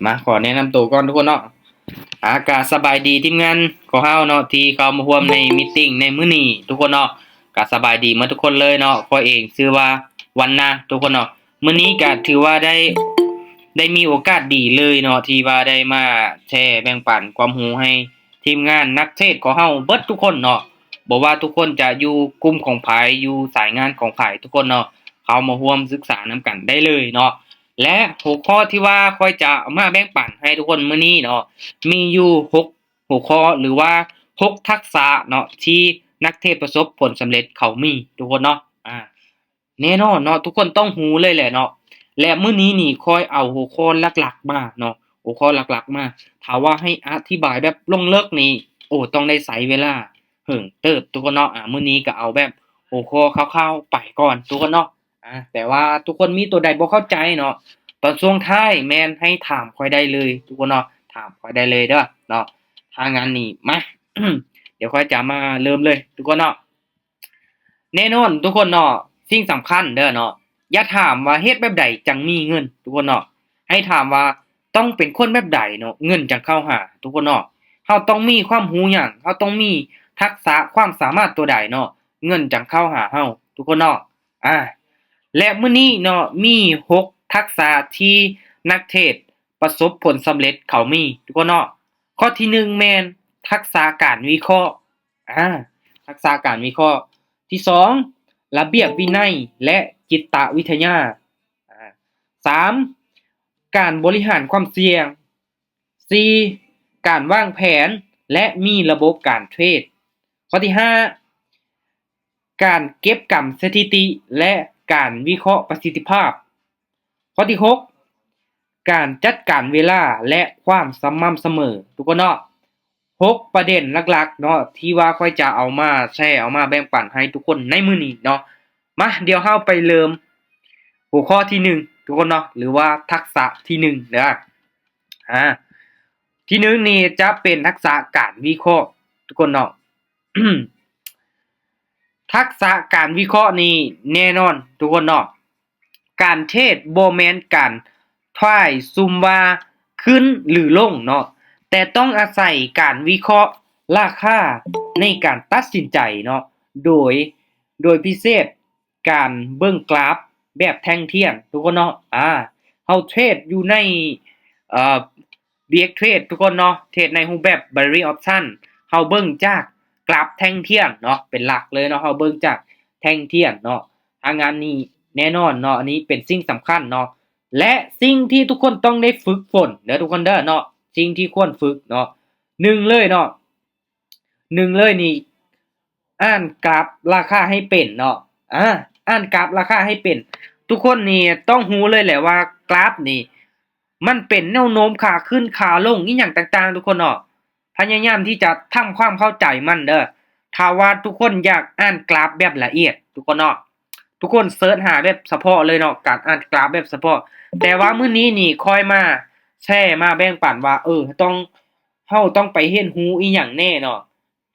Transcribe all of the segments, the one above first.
ມາ ຂໍແນະນຳໂຕກ່ອນທຸກຄົນເນາະ. ອາ ກະສະບາຍດີທີມງານຂອງເຮົາເນາະ ທີ່ເຂົ້າມາຮ່ວມໃນມີດຕິງໃນມື້ນີ້ທຸກຄົນເນາະ. ກະສະບາຍດີໝົດທຸກຄົນເລີຍເນາະ. ຂ້ອຍເອງຊື່ວ່າວັນນາທຸກຄົນເນາະ. ມື້ນີ້ກະຖືວ່າໄດ້ ໄດ້ມີໂອກາດດີເລີຍເນາະ ທີ່ວ່າໄດ້ມາແຊແບ່ງປັນຄວາມຮູ້ໃຫ້ທີມງານນັກເທຣດຂອງເຮົາເບິດທຸກຄົນເນາະ. ບໍ່ວ່າທຸກຄົນຈະຢູ່ກຸ່ມຂອງໃຜ ຢູ່ສາຍງານຂອງໃຜ ທຸກຄົນເນາະ ເຂົ້າມາຮ່ວມສຶກສານຳກັນໄດ້ເລີຍເນາະ. ແລະ ຫົວຂໍ້ທີ່ວ່າຂ້ອຍຈະເອົາມາແບ່ງປັນໃຫ້ທຸກຄົນມື້ນີ້ເນາະ ມີຢູ່ຫົກຫົວຂໍ້ ຫຼືວ່າຫົກທັກສະເນາະ ທີ່ນັກເທຣດປະສົບຜົນສຳເລັດເຂົາມີທຸກຄົນເນາະ. ອາ ແນ່ນອນເນາະ ທຸກຄົນຕ້ອງຮູ້ເລີຍແຫຼະເນາະ. ແລະ ມື້ນີ້ນີ້ຂ້ອຍເອົາຫົວຂໍ້ຫຼັກໆມາເນາະ ຫົວຂໍ້ຫຼັກໆມາ. ຖ້າວ່າໃຫ້ອະທິບາຍແບບລົງເລິກນີ້ ໂອ້ ຕ້ອງໄດ້ໃຊ້ເວລາເຫິງເຕີບທຸກຄົນເນາະ. ອາ ມື້ນີ້ກໍເອົາແບບຫົວຂໍ້ຄ່າວໆໄປກ່ອນທຸກຄົນເນາະ. ອາ ແຕ່ວ່າທຸກຄົນມີຕົວໃດບໍ່ເຂົ້າໃຈເນາະ ຕອນຊ່ວງທ້າຍແມ່ນໃຫ້ຖາມຂ້ອຍໄດ້ເລີຍທຸກຄົນເນາະ ຖາມຂ້ອຍໄດ້ເລີຍເດີເນາະ. ຖ້າງານນີ້ມາ ດຽວຂ້ອຍຈະມາເລີ່ມເລີຍທຸກຄົນເນາະ. ແນ່ນອນທຸກຄົນເນາະ ສິ່ງສຳຄັນເດີເນາະ ຢ່າຖາມວ່າເຮັດແບບໃດຈັ່ງມີເງິນທຸກຄົນເນາະ ໃຫ້ຖາມວ່າຕ້ອງເປັນຄົນແບບໃດເນາະ ເງິນຈັ່ງເຂົ້າຫາທຸກຄົນເນາະ. ເຮົາຕ້ອງມີຄວາມຮູ້ຫຍັງ ເຮົາຕ້ອງມີທັກສະຄວາມສາມາດຕົວໃດເນາະ ເງິນຈັ່ງເຂົ້າຫາເຮົາທຸກຄົນເນາະ. ອາ ແລະ ມື້ນີ້ເນາະ ມີຫົກທັກສະທີ່ນັກເທຣດປະສົບຜົນສຳເລັດເຂົາມີທຸກຄົນເນາະ. ຂໍ້ທີໜຶ່ງແມ່ນທັກສະການວິເຄາະ ອາ ທັກສະການວິເຄາະ. ທີສອງ ລະບຽບວິໄນ ແລະ ຈິດຕະວິທະຍາ. ອາ ສາມ ການບໍລິຫານຄວາມສ່ຽງ. ສີ່ ການວາງແຜນ ແລະ ມີລະບົບການເທຣດ. ຂໍ້ທີຫ້າ ການເກັບກຳສະຖິຕິ ແລະ ການວິເຄາະປະສິດທິພາບ. ຂໍ້ທີຫົກ ການຈັດການເວລາ ແລະ ຄວາມສະໝ່ຳສະເໝີ ທຸກຄົນເນາະ. ຫົກປະເດັນຫຼັກໆເນາະ ທີ່ວ່າຂ້ອຍຈະເອົາມາແຊ ເອົາມາແບ່ງປັນໃຫ້ທຸກຄົນໃນມື້ນີ້ເນາະ. ມາ ດຽວເຮົາໄປເລີ່ມຫົວຂໍ້ທີໜຶ່ງທຸກຄົນເນາະ ຫຼືວ່າທັກສະທີໜຶ່ງເດີ. ອາ ທີໜຶ່ງນີ້ຈະເປັນທັກສະການວິເຄາະທຸກຄົນເນາະ. ທັກສະການວິເຄາະນີ້ແນ່ນອນທຸກຄົນເນາະ ການເທຣດບໍ່ແມ່ນການທາຍສຸ່ມວ່າຂຶ້ນ ຫຼື ລົງເນາະ ແຕ່ຕ້ອງອາໄສການວິເຄາະລາຄາໃນການຕັດສິນໃຈເນາະ ໂດຍ ໂດຍພິເສດ ການເບິ່ງກຣາຟແບບແທ່ງທຽນທຸກຄົນເນາະ. ອາ ເຮົາເທຣດຢູ່ໃນ ເອີ ບີເອັກເທຣດທຸກຄົນເນາະ ເທຣດໃນຮູບແບບ Binary Option ເຮົາເບິ່ງຈາກກຣາຟແທ່ງທຽນເນາະ ເປັນຫຼັກເລີຍເນາະ ເຮົາເບິ່ງຈາກແທ່ງທຽນເນາະ. ທາງງານນີ້ແນ່ນອນເນາະ ອັນນີ້ເປັນສິ່ງສຳຄັນເນາະ ແລະ ສິ່ງທີ່ທຸກຄົນຕ້ອງໄດ້ຝຶກຝົນເດີທຸກຄົນເດີເນາະ ສິ່ງທີ່ຄວນຝຶກເນາະ ໜຶ່ງເລີຍເນາະ ໜຶ່ງເລີຍນີ້ ອ່ານກຣາຟລາຄາໃຫ້ເປັນເນາະ. ອາ ອ່ານກຣາຟລາຄາໃຫ້ເປັນ ທຸກຄົນນີ້ຕ້ອງຮູ້ເລີຍແຫຼະວ່າກຣາຟນີ້ ມັນເປັນແນວໂນ້ມຂາຂຶ້ນຂາລົງອີ່ຫຍັງຕ່າງໆ ທຸກຄົນເນາະ. ພະຍາຍາມທີ່ຈະທຳຄວາມເຂົ້າໃຈມັນເດີ. ຖ້າວ່າທຸກຄົນຢາກອ່ານກຣາຟແບບລະອຽດ ທຸກຄົນເນາະ ທຸກຄົນເສີດຫາແບບສະເພາະເລີຍເນາະ ການອ່ານກຣາຟແບບສະເພາະ. ແຕ່ວ່າມື້ນີ້ນີ້ຂ້ອຍມາແຊ ມາແບ່ງປັນວ່າ ເອີ ຕ້ອງ ເຮົາຕ້ອງໄປຮຽນຮູ້ອີ່ຫຍັງແດ່ເນາະ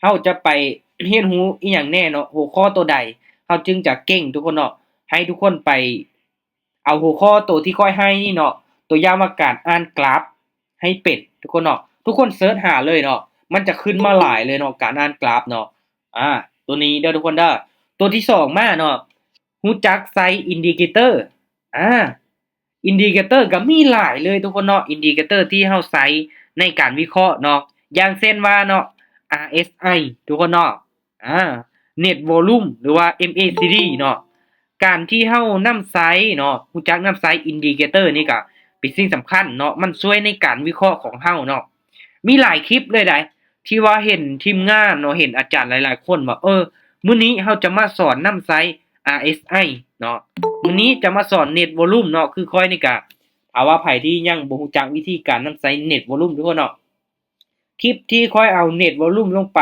ເຮົາຈະໄປຮຽນຮູ້ອີ່ຫຍັງແດ່ເນາະ ຫົວຂໍ້ໂຕໃດ ເຮົາຈຶ່ງຈະເກັ່ງ ທຸກຄົນເນາະ. ໃຫ້ທຸກຄົນໄປເອົາຫົວຂໍ້ໂຕທີ່ຂ້ອຍໃຫ້ນີ້ເນາະ ຕົວຢ່າງວ່າການອ່ານກຣາຟໃຫ້ເປັນ ທຸກຄົນເນາະ. ທຸກຄົນເສີດຫາເລີຍເນາະ ມັນຈະຂຶ້ນມາຫຼາຍເລີຍເນາະ ການອ່ານກຣາຟເນາະ. ອາ ໂຕນີ້ເດີທຸກຄົນເດີ. ໂຕທີສອງມາເນາະ ຮູ້ຈັກໃຊ້ອິນດິເຄເຕີ. ອາ ອິນດິເຄເຕີກໍມີຫຼາຍເລີຍທຸກຄົນເນາະ ອິນດິເຄເຕີທີ່ເຮົາໃຊ້ໃນການວິເຄາະເນາະ ຢ່າງເຊັ່ນວ່າເນາະ ອາ ເອສ ໄອ ທຸກຄົນເນາະ ອາ ເນັດວໍລຸ່ມ ຫຼືວ່າ ເອັມ ເອ ຊີ ດີ ເນາະ. ການທີ່ເຮົານຳໃຊ້ເນາະ ຮູ້ຈັກນຳໃຊ້ອິນດິເຄເຕີນີ້ກໍເປັນສິ່ງສຳຄັນເນາະ ມັນຊ່ວຍໃນການວິເຄາະຂອງເຮົາເນາະ. ມີຫຼາຍຄລິບເລີຍໃດ ທີ່ວ່າເຫັນທີມງານເນາະ ເຫັນອາຈານຫຼາຍໆຄົນວ່າ ເອີ ມື້ນີ້ເຮົາຈະມາສອນນຳໃຊ້ ອາ ເອສ ໄອ ເນາະ ມື້ນີ້ຈະມາສອນເນັດວໍລຸ່ມເນາະ. ຄືຂ້ອຍນີ້ກະ ຖ້າວ່າໃຜທີ່ຍັງບໍ່ຮູ້ຈັກວິທີການນຳໃຊ້ເນັດວໍລຸ່ມ ທຸກຄົນເນາະ ຄລິບທີ່ຂ້ອຍເອົາເນັດວໍລຸ່ມລົງໄປ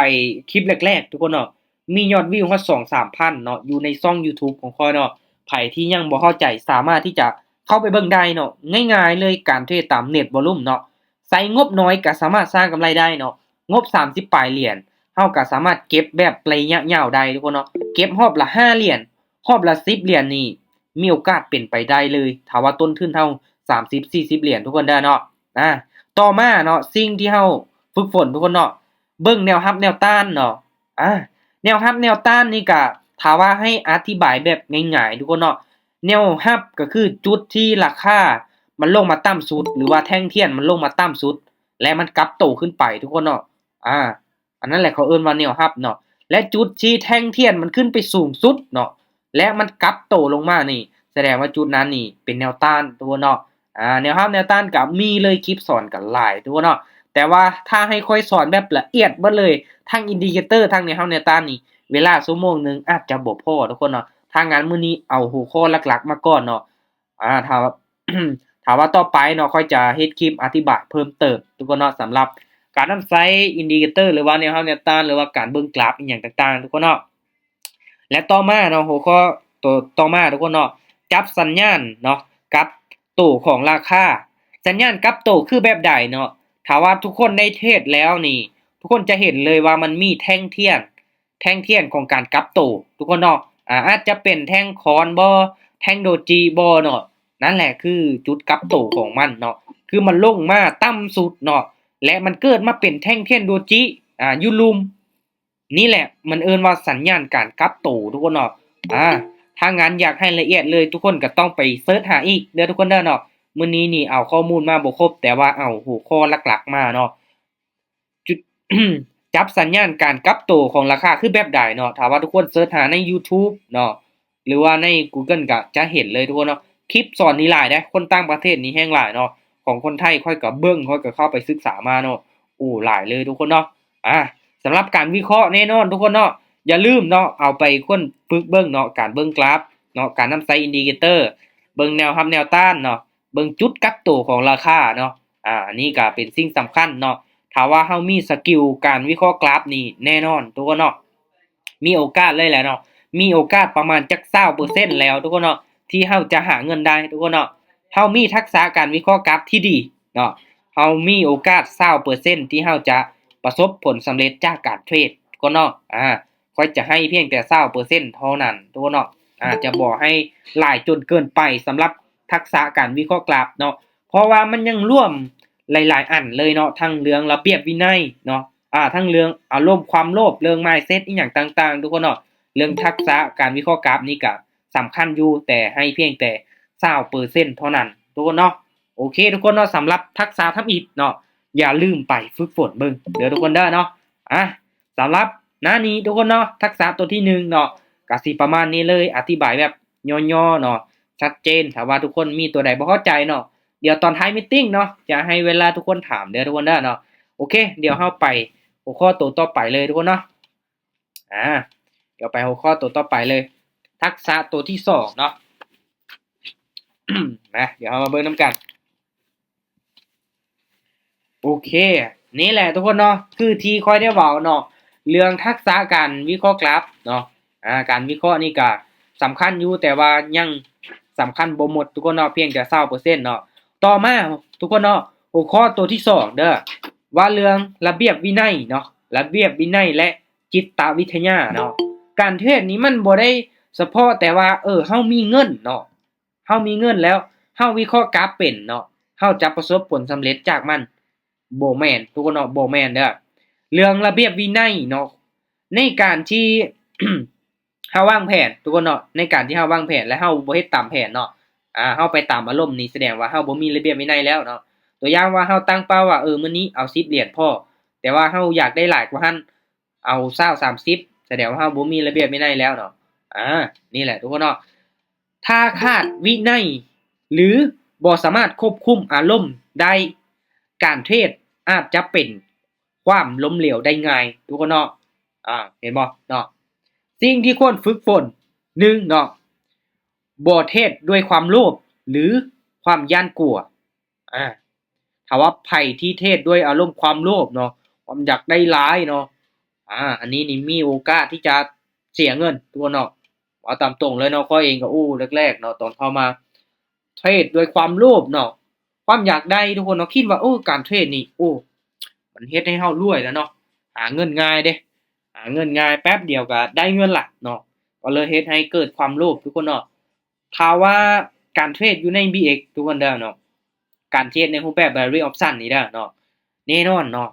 ຄລິບແລກໆ ທຸກຄົນເນາະ ມີຍອດວິວຮອດສອງສາມພັນເນາະ ຢູ່ໃນຊ່ອງ YouTube ຂອງຂ້ອຍເນາະ. ໃຜທີ່ຍັງບໍ່ເຂົ້າໃຈ ສາມາດທີ່ຈະເຂົ້າໄປເບິ່ງໄດ້ເນາະ ງ່າຍໆເລີຍ ການເທຣດຕາມເນັດວໍລຸ່ມເນາະ. ໃຊ້ງົບນ້ອຍກໍສາມາດສ້າງກຳໄລໄດ້ເນາະ ງົບສາມສິບປາຍຫຼຽນ ເຮົາກໍສາມາດເກັບແບບໄລຍະຍາວໄດ້ ທຸກຄົນເນາະ. ເກັບຮອບລະຫ້າຫຼຽນ ຮອບລະສິບຫຼຽນນີ້ ມີໂອກາດເປັນໄປໄດ້ເລີຍ ຖ້າວ່າຕົ້ນທຶນເຮົາສາມສິບ ສີ່ສິບຫຼຽນ ທຸກຄົນເດີເນາະ. ອາ ຕໍ່ມາເນາະ ສິ່ງທີ່ເຮົາຝຶກຝົນທຸກຄົນເນາະ ເບິ່ງແນວຮັບແນວຕ້ານເນາະ. ອາ ແນວຮັບແນວຕ້ານນີ້ກະ ຖ້າວ່າໃຫ້ອະທິບາຍແບບງ່າຍໆ ທຸກຄົນເນາະ ແນວຮັບກໍຄືຈຸດທີ່ລາຄາມັນລົງມາຕ່ຳສຸດ ຫຼືວ່າແທ່ງທຽນມັນລົງມາຕ່ຳສຸດ ແລະ ມັນກັບໂຕຂຶ້ນໄປ ທຸກຄົນເນາະ. ອາ ອັນນັ້ນແຫຼະເຂົາເອີ້ນວ່າແນວຮັບເນາະ ແລະ ຈຸດທີ່ແທ່ງທຽນມັນຂຶ້ນໄປສູງສຸດເນາະ ແລະ ມັນກັບໂຕລົງມານີ້ ສະແດງວ່າຈຸດນັ້ນນີ້ເປັນແນວຕ້ານ ທຸກຄົນເນາະ. ອາ ແນວຮັບແນວຕ້ານກໍມີເລີຍ ຄລິບສອນກໍຫຼາຍ ທຸກຄົນເນາະ. ແຕ່ວ່າຖ້າໃຫ້ຂ້ອຍສອນແບບລະອຽດເບິດເລີຍ ທັງອິນດິເຄເຕີ ທັງແນວຮັບແນວຕ້ານນີ້ ເວລາຊົ່ວໂມງໜຶ່ງອາດຈະບໍ່ພໍ ທຸກຄົນເນາະ. ທາງນັ້ນມື້ນີ້ເອົາຫົວຂໍ້ຫຼັກໆມາກ່ອນເນາະ. ອາ ຖ້າ ຖ້າວ່າຕໍ່ໄປເນາະ ຂ້ອຍຈະເຮັດຄລິບອະທິບາຍເພີ່ມເຕີມ ທຸກຄົນເນາະ ສຳລັບການນຳໃຊ້ອິນດິເຄເຕີ ຫຼືວ່າແນວຮັບແນວຕ້ານ ຫຼືວ່າການເບິ່ງກຣາຟອີ່ຫຍັງຕ່າງໆ ທຸກຄົນເນາະ. ແລະ ຕໍ່ມາເນາະ ຫົວຂໍ້ໂຕຕໍ່ມາ ທຸກຄົນເນາະ ຈັບສັນຍານເນາະ ກັບໂຕຂອງລາຄາ. ສັນຍານກັບໂຕຄືແບບໃດເນາະ? ຖ້າວ່າທຸກຄົນໄດ້ເທຣດແລ້ວນີ້ ທຸກຄົນຈະເຫັນເລີຍວ່າມັນມີແທ່ງທຽນ ແທ່ງທຽນຂອງການກັບໂຕ ທຸກຄົນເນາະ. ອາ ອາດຈະເປັນແທ່ງຄອນບໍ ແທ່ງໂດຈິບໍເນາະ ນັ້ນແຫຼະຄືຈຸດກັບໂຕຂອງມັນເນາະ ຄືມັນລົງມາຕ່ຳສຸດເນາະ ແລະ ມັນເກີດມາເປັນແທ່ງທຽນໂດຈິ ອາ ຢູ່ລຸ່ມ ນີ້ແຫຼະມັນເອີ້ນວ່າສັນຍານການກັບໂຕ ທຸກຄົນເນາະ. ອາ ຖ້າງານຢາກໃຫ້ລະອຽດເລີຍ ທຸກຄົນກໍຕ້ອງໄປເສີດຫາອີກເດີ ທຸກຄົນເດີເນາະ. ມື້ນີ້ນີ້ເອົາຂໍ້ມູນມາບໍ່ຄົບ ແຕ່ວ່າເອົາຫົວຂໍ້ຫຼັກໆມາເນາະ. ຈຸດ ຈັບສັນຍານການກັບໂຕຂອງລາຄາຄືແບບໃດເນາະ? ຖ້າວ່າທຸກຄົນເສີດຫາໃນ YouTube ເນາະ ຫຼືວ່າໃນ Google ກໍຈະເຫັນເລີຍ ທຸກຄົນເນາະ. ຄລິບສອນນີ້ຫຼາຍເດ້ ຄົນຕ່າງປະເທດນີ້ແຮງຫຼາຍເນາະ. ຂອງຄົນໄທຂ້ອຍກໍເບິ່ງ ຂ້ອຍກໍເຂົ້າໄປສຶກສາມາເນາະ. ໂອ້ ຫຼາຍເລີຍ ທຸກຄົນເນາະ. ອາ ສຳລັບການວິເຄາະແນ່ນອນ ທຸກຄົນເນາະ ຢ່າລືມເນາະ ເອົາໄປຄົ້ນຝຶກເບິ່ງເນາະ ການເບິ່ງກຣາຟເນາະ ການນຳໃຊ້ອິນດິເຄເຕີ ເບິ່ງແນວຮັບແນວຕ້ານເນາະ ເບິ່ງຈຸດກັບໂຕຂອງລາຄາເນາະ. ອາ ອັນນີ້ກໍເປັນສິ່ງສຳຄັນເນາະ. ຖ້າວ່າເຮົາມີສະກິວການວິເຄາະກຣາຟນີ້ ແນ່ນອນ ທຸກຄົນເນາະ ມີໂອກາດເລີຍແຫຼະເນາະ ມີໂອກາດປະມານຈັກຊາວເປີເຊັນແລ້ວ ທຸກຄົນເນາະ ທີ່ເຮົາຈະຫາເງິນໄດ້ ທຸກຄົນເນາະ. ເຮົາມີທັກສະການວິເຄາະກຣາຟທີ່ດີເນາະ ເຮົາມີໂອກາດຊາວເປີເຊັນທີ່ເຮົາຈະປະສົບຜົນສຳເລັດຈາກການເທຣດ ທຸກຄົນເນາະ. ອາ ຂ້ອຍຈະໃຫ້ພຽງແຕ່ຊາວເປີເຊັນເທົ່ານັ້ນ ທຸກຄົນເນາະ. ອາ ຈະບໍ່ໃຫ້ຫຼາຍຈົນເກີນໄປສຳລັບທັກສະການວິເຄາະກຣາຟເນາະ ເພາະວ່າມັນຍັງລວມຫຼາຍໆອັນເລີຍເນາະ ທັງເລື່ອງລະບຽບວິໄນເນາະ ອາ ທັງເລື່ອງອາລົມຄວາມໂລບ ເລື່ອງ mindset ອີ່ຫຍັງຕ່າງໆ ທຸກຄົນເນາະ. ເລື່ອງທັກສະການວິເຄາະກຣາຟນີ້ກະສຳຄັນຢູ່ ແຕ່ໃຫ້ພຽງແຕ່ຊາວເປີເຊັນເທົ່ານັ້ນ ທຸກຄົນເນາະ. ໂອເຄ ທຸກຄົນເນາະ ສຳລັບທັກສະທຳອິດເນາະ ຢ່າລືມໄປຝຶກຝົນເບິ່ງເດີ ທຸກຄົນເດີເນາະ. ອາ ສຳລັບໜ້ານີ້ ທຸກຄົນເນາະ ທັກສະຕົວທີໜຶ່ງເນາະ ກະຊິປະມານນີ້ເລີຍ ອະທິບາຍແບບຫຍໍ້ໆເນາະ ຊັດເຈນ. ຖ້າວ່າທຸກຄົນມີຕົວໃດບໍ່ເຂົ້າໃຈເນາະ ດຽວຕອນທ້າຍມີດຕິງເນາະ ຈະໃຫ້ເວລາທຸກຄົນຖາມເດີ ທຸກຄົນເດີເນາະ. ໂອເຄ ດຽວເຮົາໄປຫົວຂໍ້ໂຕຕໍ່ໄປເລີຍ ທຸກຄົນເນາະ. ອາ ດຽວໄປຫົວຂໍ້ໂຕຕໍ່ໄປເລີຍ ທັກສະໂຕທີສອງເນາະ. ມາ ດຽວເຮົາມາເບິ່ງນຳກັນ. ໂອເຄ ນີ້ແຫຼະທຸກຄົນເນາະ ຄືທີ່ຂ້ອຍໄດ້ເວົ້າເນາະ ເລື່ອງທັກສະການວິເຄາະກຣາຟເນາະ. ອາ ການວິເຄາະນີ້ກະສຳຄັນຢູ່ ແຕ່ວ່າຍັງສຳຄັນບໍ່ໝົດທຸກຄົນເນາະ ພຽງແຕ່ຊາວເປີເຊັນເນາະ. ຕໍ່ມາທຸກຄົນເນາະ ຫົວຂໍ້ໂຕທີສອງເດີ ວ່າເລື່ອງລະບຽບວິໄນເນາະ ລະບຽບວິໄນ ແລະ ຈິດຕະວິທະຍາເນາະ. ການເທຣດນີ້ມັນບໍ່ໄດ້ສະເພາະແຕ່ວ່າ ເອີ ເຮົາມີເງິນເນາະ ເຮົາມີເງິນແລ້ວ ເຮົາວິເຄາະກຣາຟເປັນເນາະ ເຮົາຈະປະສົບຜົນສຳເລັດຈາກມັນ ບໍ່ແມ່ນທຸກຄົນເນາະ ບໍ່ແມ່ນເດີ. ເລື່ອງລະບຽບວິໄນເນາະ ໃນການທີ່ ເຮົາວາງແຜນທຸກຄົນເນາະ ໃນການທີ່ເຮົາວາງແຜນ ແລະ ເຮົາບໍ່ເຮັດຕາມແຜນເນາະ ອາ ເຮົາໄປຕາມອາລົມນີ້ ສະແດງວ່າເຮົາບໍ່ມີລະບຽບວິໄນແລ້ວເນາະ. ຕົວຢ່າງວ່າເຮົາຕັ້ງເປົ້າວ່າ ເອີ ມື້ນີ້ເອົາສິບຫຼຽນພໍ ແຕ່ວ່າເຮົາຢາກໄດ້ຫຼາຍກວ່າຫັ້ນ ເອົາຊາວ ສາມສິບ ສະແດງວ່າເຮົາບໍ່ມີລະບຽບວິໄນແລ້ວເນາະ. ອາ ນີ້ແຫຼະທຸກຄົນເນາະ ຖ້າຂາດວິໄນ ຫຼື ບໍ່ສາມາດຄວບຄຸມອາລົມໄດ້ ການເທຣດອາດຈະເປັນຄວາມລົ້ມເຫຼວໄດ້ງ່າຍທຸກຄົນເນາະ. ອາ ເຫັນບໍ່ເນາະ ສິ່ງທີ່ຄວນຝຶກຝົນ ໜຶ່ງເນາະ ບໍ່ເທຣດດ້ວຍຄວາມໂລບ ຫຼື ຄວາມຢ້ານກົວ. ອາ ຖ້າວ່າໃຜທີ່ເທຣດດ້ວຍອາລົມຄວາມໂລບເນາະ ຄວາມຢາກໄດ້ຫຼາຍເນາະ ອາ ອັນນີ້ນີ້ມີໂອກາດທີ່ຈະເສຍເງິນທຸກຄົນເນາະ. ເວົ້າຕາມຕົງເລີຍເນາະ ຂ້ອຍເອງກໍ ໂອ້ ແລກໆເນາະ ຕອນເຂົ້າມາເທຣດດ້ວຍຄວາມໂລບເນາະ ຄວາມຢາກໄດ້ທຸກຄົນເນາະ ຄິດວ່າ ໂອ້ ການເທຣດນີ້ ໂອ້ ມັນເຮັດໃຫ້ເຮົາລວຍແລ້ວເນາະ ຫາເງິນງ່າຍເດ້ ຫາເງິນງ່າຍ ແປັບດຽວກໍໄດ້ເງິນລະເນາະ ກໍເລີຍເຮັດໃຫ້ເກີດຄວາມໂລບທຸກຄົນເນາະ. ຖ້າວ່າການເທຣດຢູ່ໃນ ບີເອັກ ທຸກຄົນເດີເນາະ ການເທຣດໃນຮູບແບບ binary option ນີ້ເດີເນາະ ແນ່ນອນເນາະ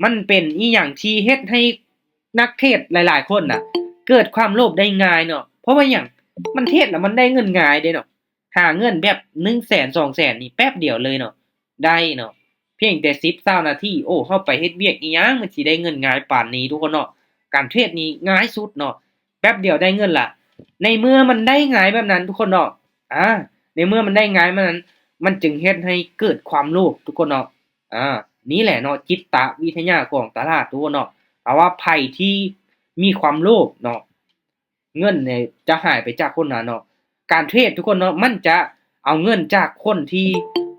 ມັນເປັນອີ່ຫຍັງທີ່ເຮັດໃຫ້ນັກເທຣດຫຼາຍໆຄົນນະ ເກີດຄວາມໂລບໄດ້ງ່າຍເນາະ. ເພາະວ່າຫຍັງ? ມັນເທຣດແລ້ວມັນໄດ້ເງິນງ່າຍເດ້ເນາະ. ຫາເງິນແບບໜຶ່ງແສນ ສອງແສນນີ້ແປັບດຽວເລີຍເນາະ ໄດ້ເນາະ ພຽງແຕ່ສິບ ຊາວນາທີ. ໂອ້ ເຮົາໄປເຮັດວຽກອີ່ຫຍັງ ມັນຊິໄດ້ເງິນງ່າຍປານນີ້ທຸກຄົນເນາະ. ການເທຣດນີ້ງ່າຍສຸດເນາະ ແປັບດຽວໄດ້ເງິນລະ. ໃນເມື່ອມັນໄດ້ງ່າຍແບບນັ້ນທຸກຄົນເນາະ ອາ ໃນເມື່ອມັນໄດ້ງ່າຍແບບນັ້ນ ມັນຈຶ່ງເຮັດໃຫ້ເກີດຄວາມໂລບທຸກຄົນເນາະ. ອາ ນີ້ແຫຼະເນາະ ຈິດຕະວິທະຍາຂອງຕະຫຼາດທຸກຄົນເນາະ. ຖ້າວ່າໃຜທີ່ມີຄວາມໂລບເນາະ ເງິນນີ້ຈະຫາຍໄປຈາກຄົນນັ້ນເນາະ. ການເທຣດທຸກຄົນເນາະ ມັນຈະເອົາເງິນຈາກຄົນທີ່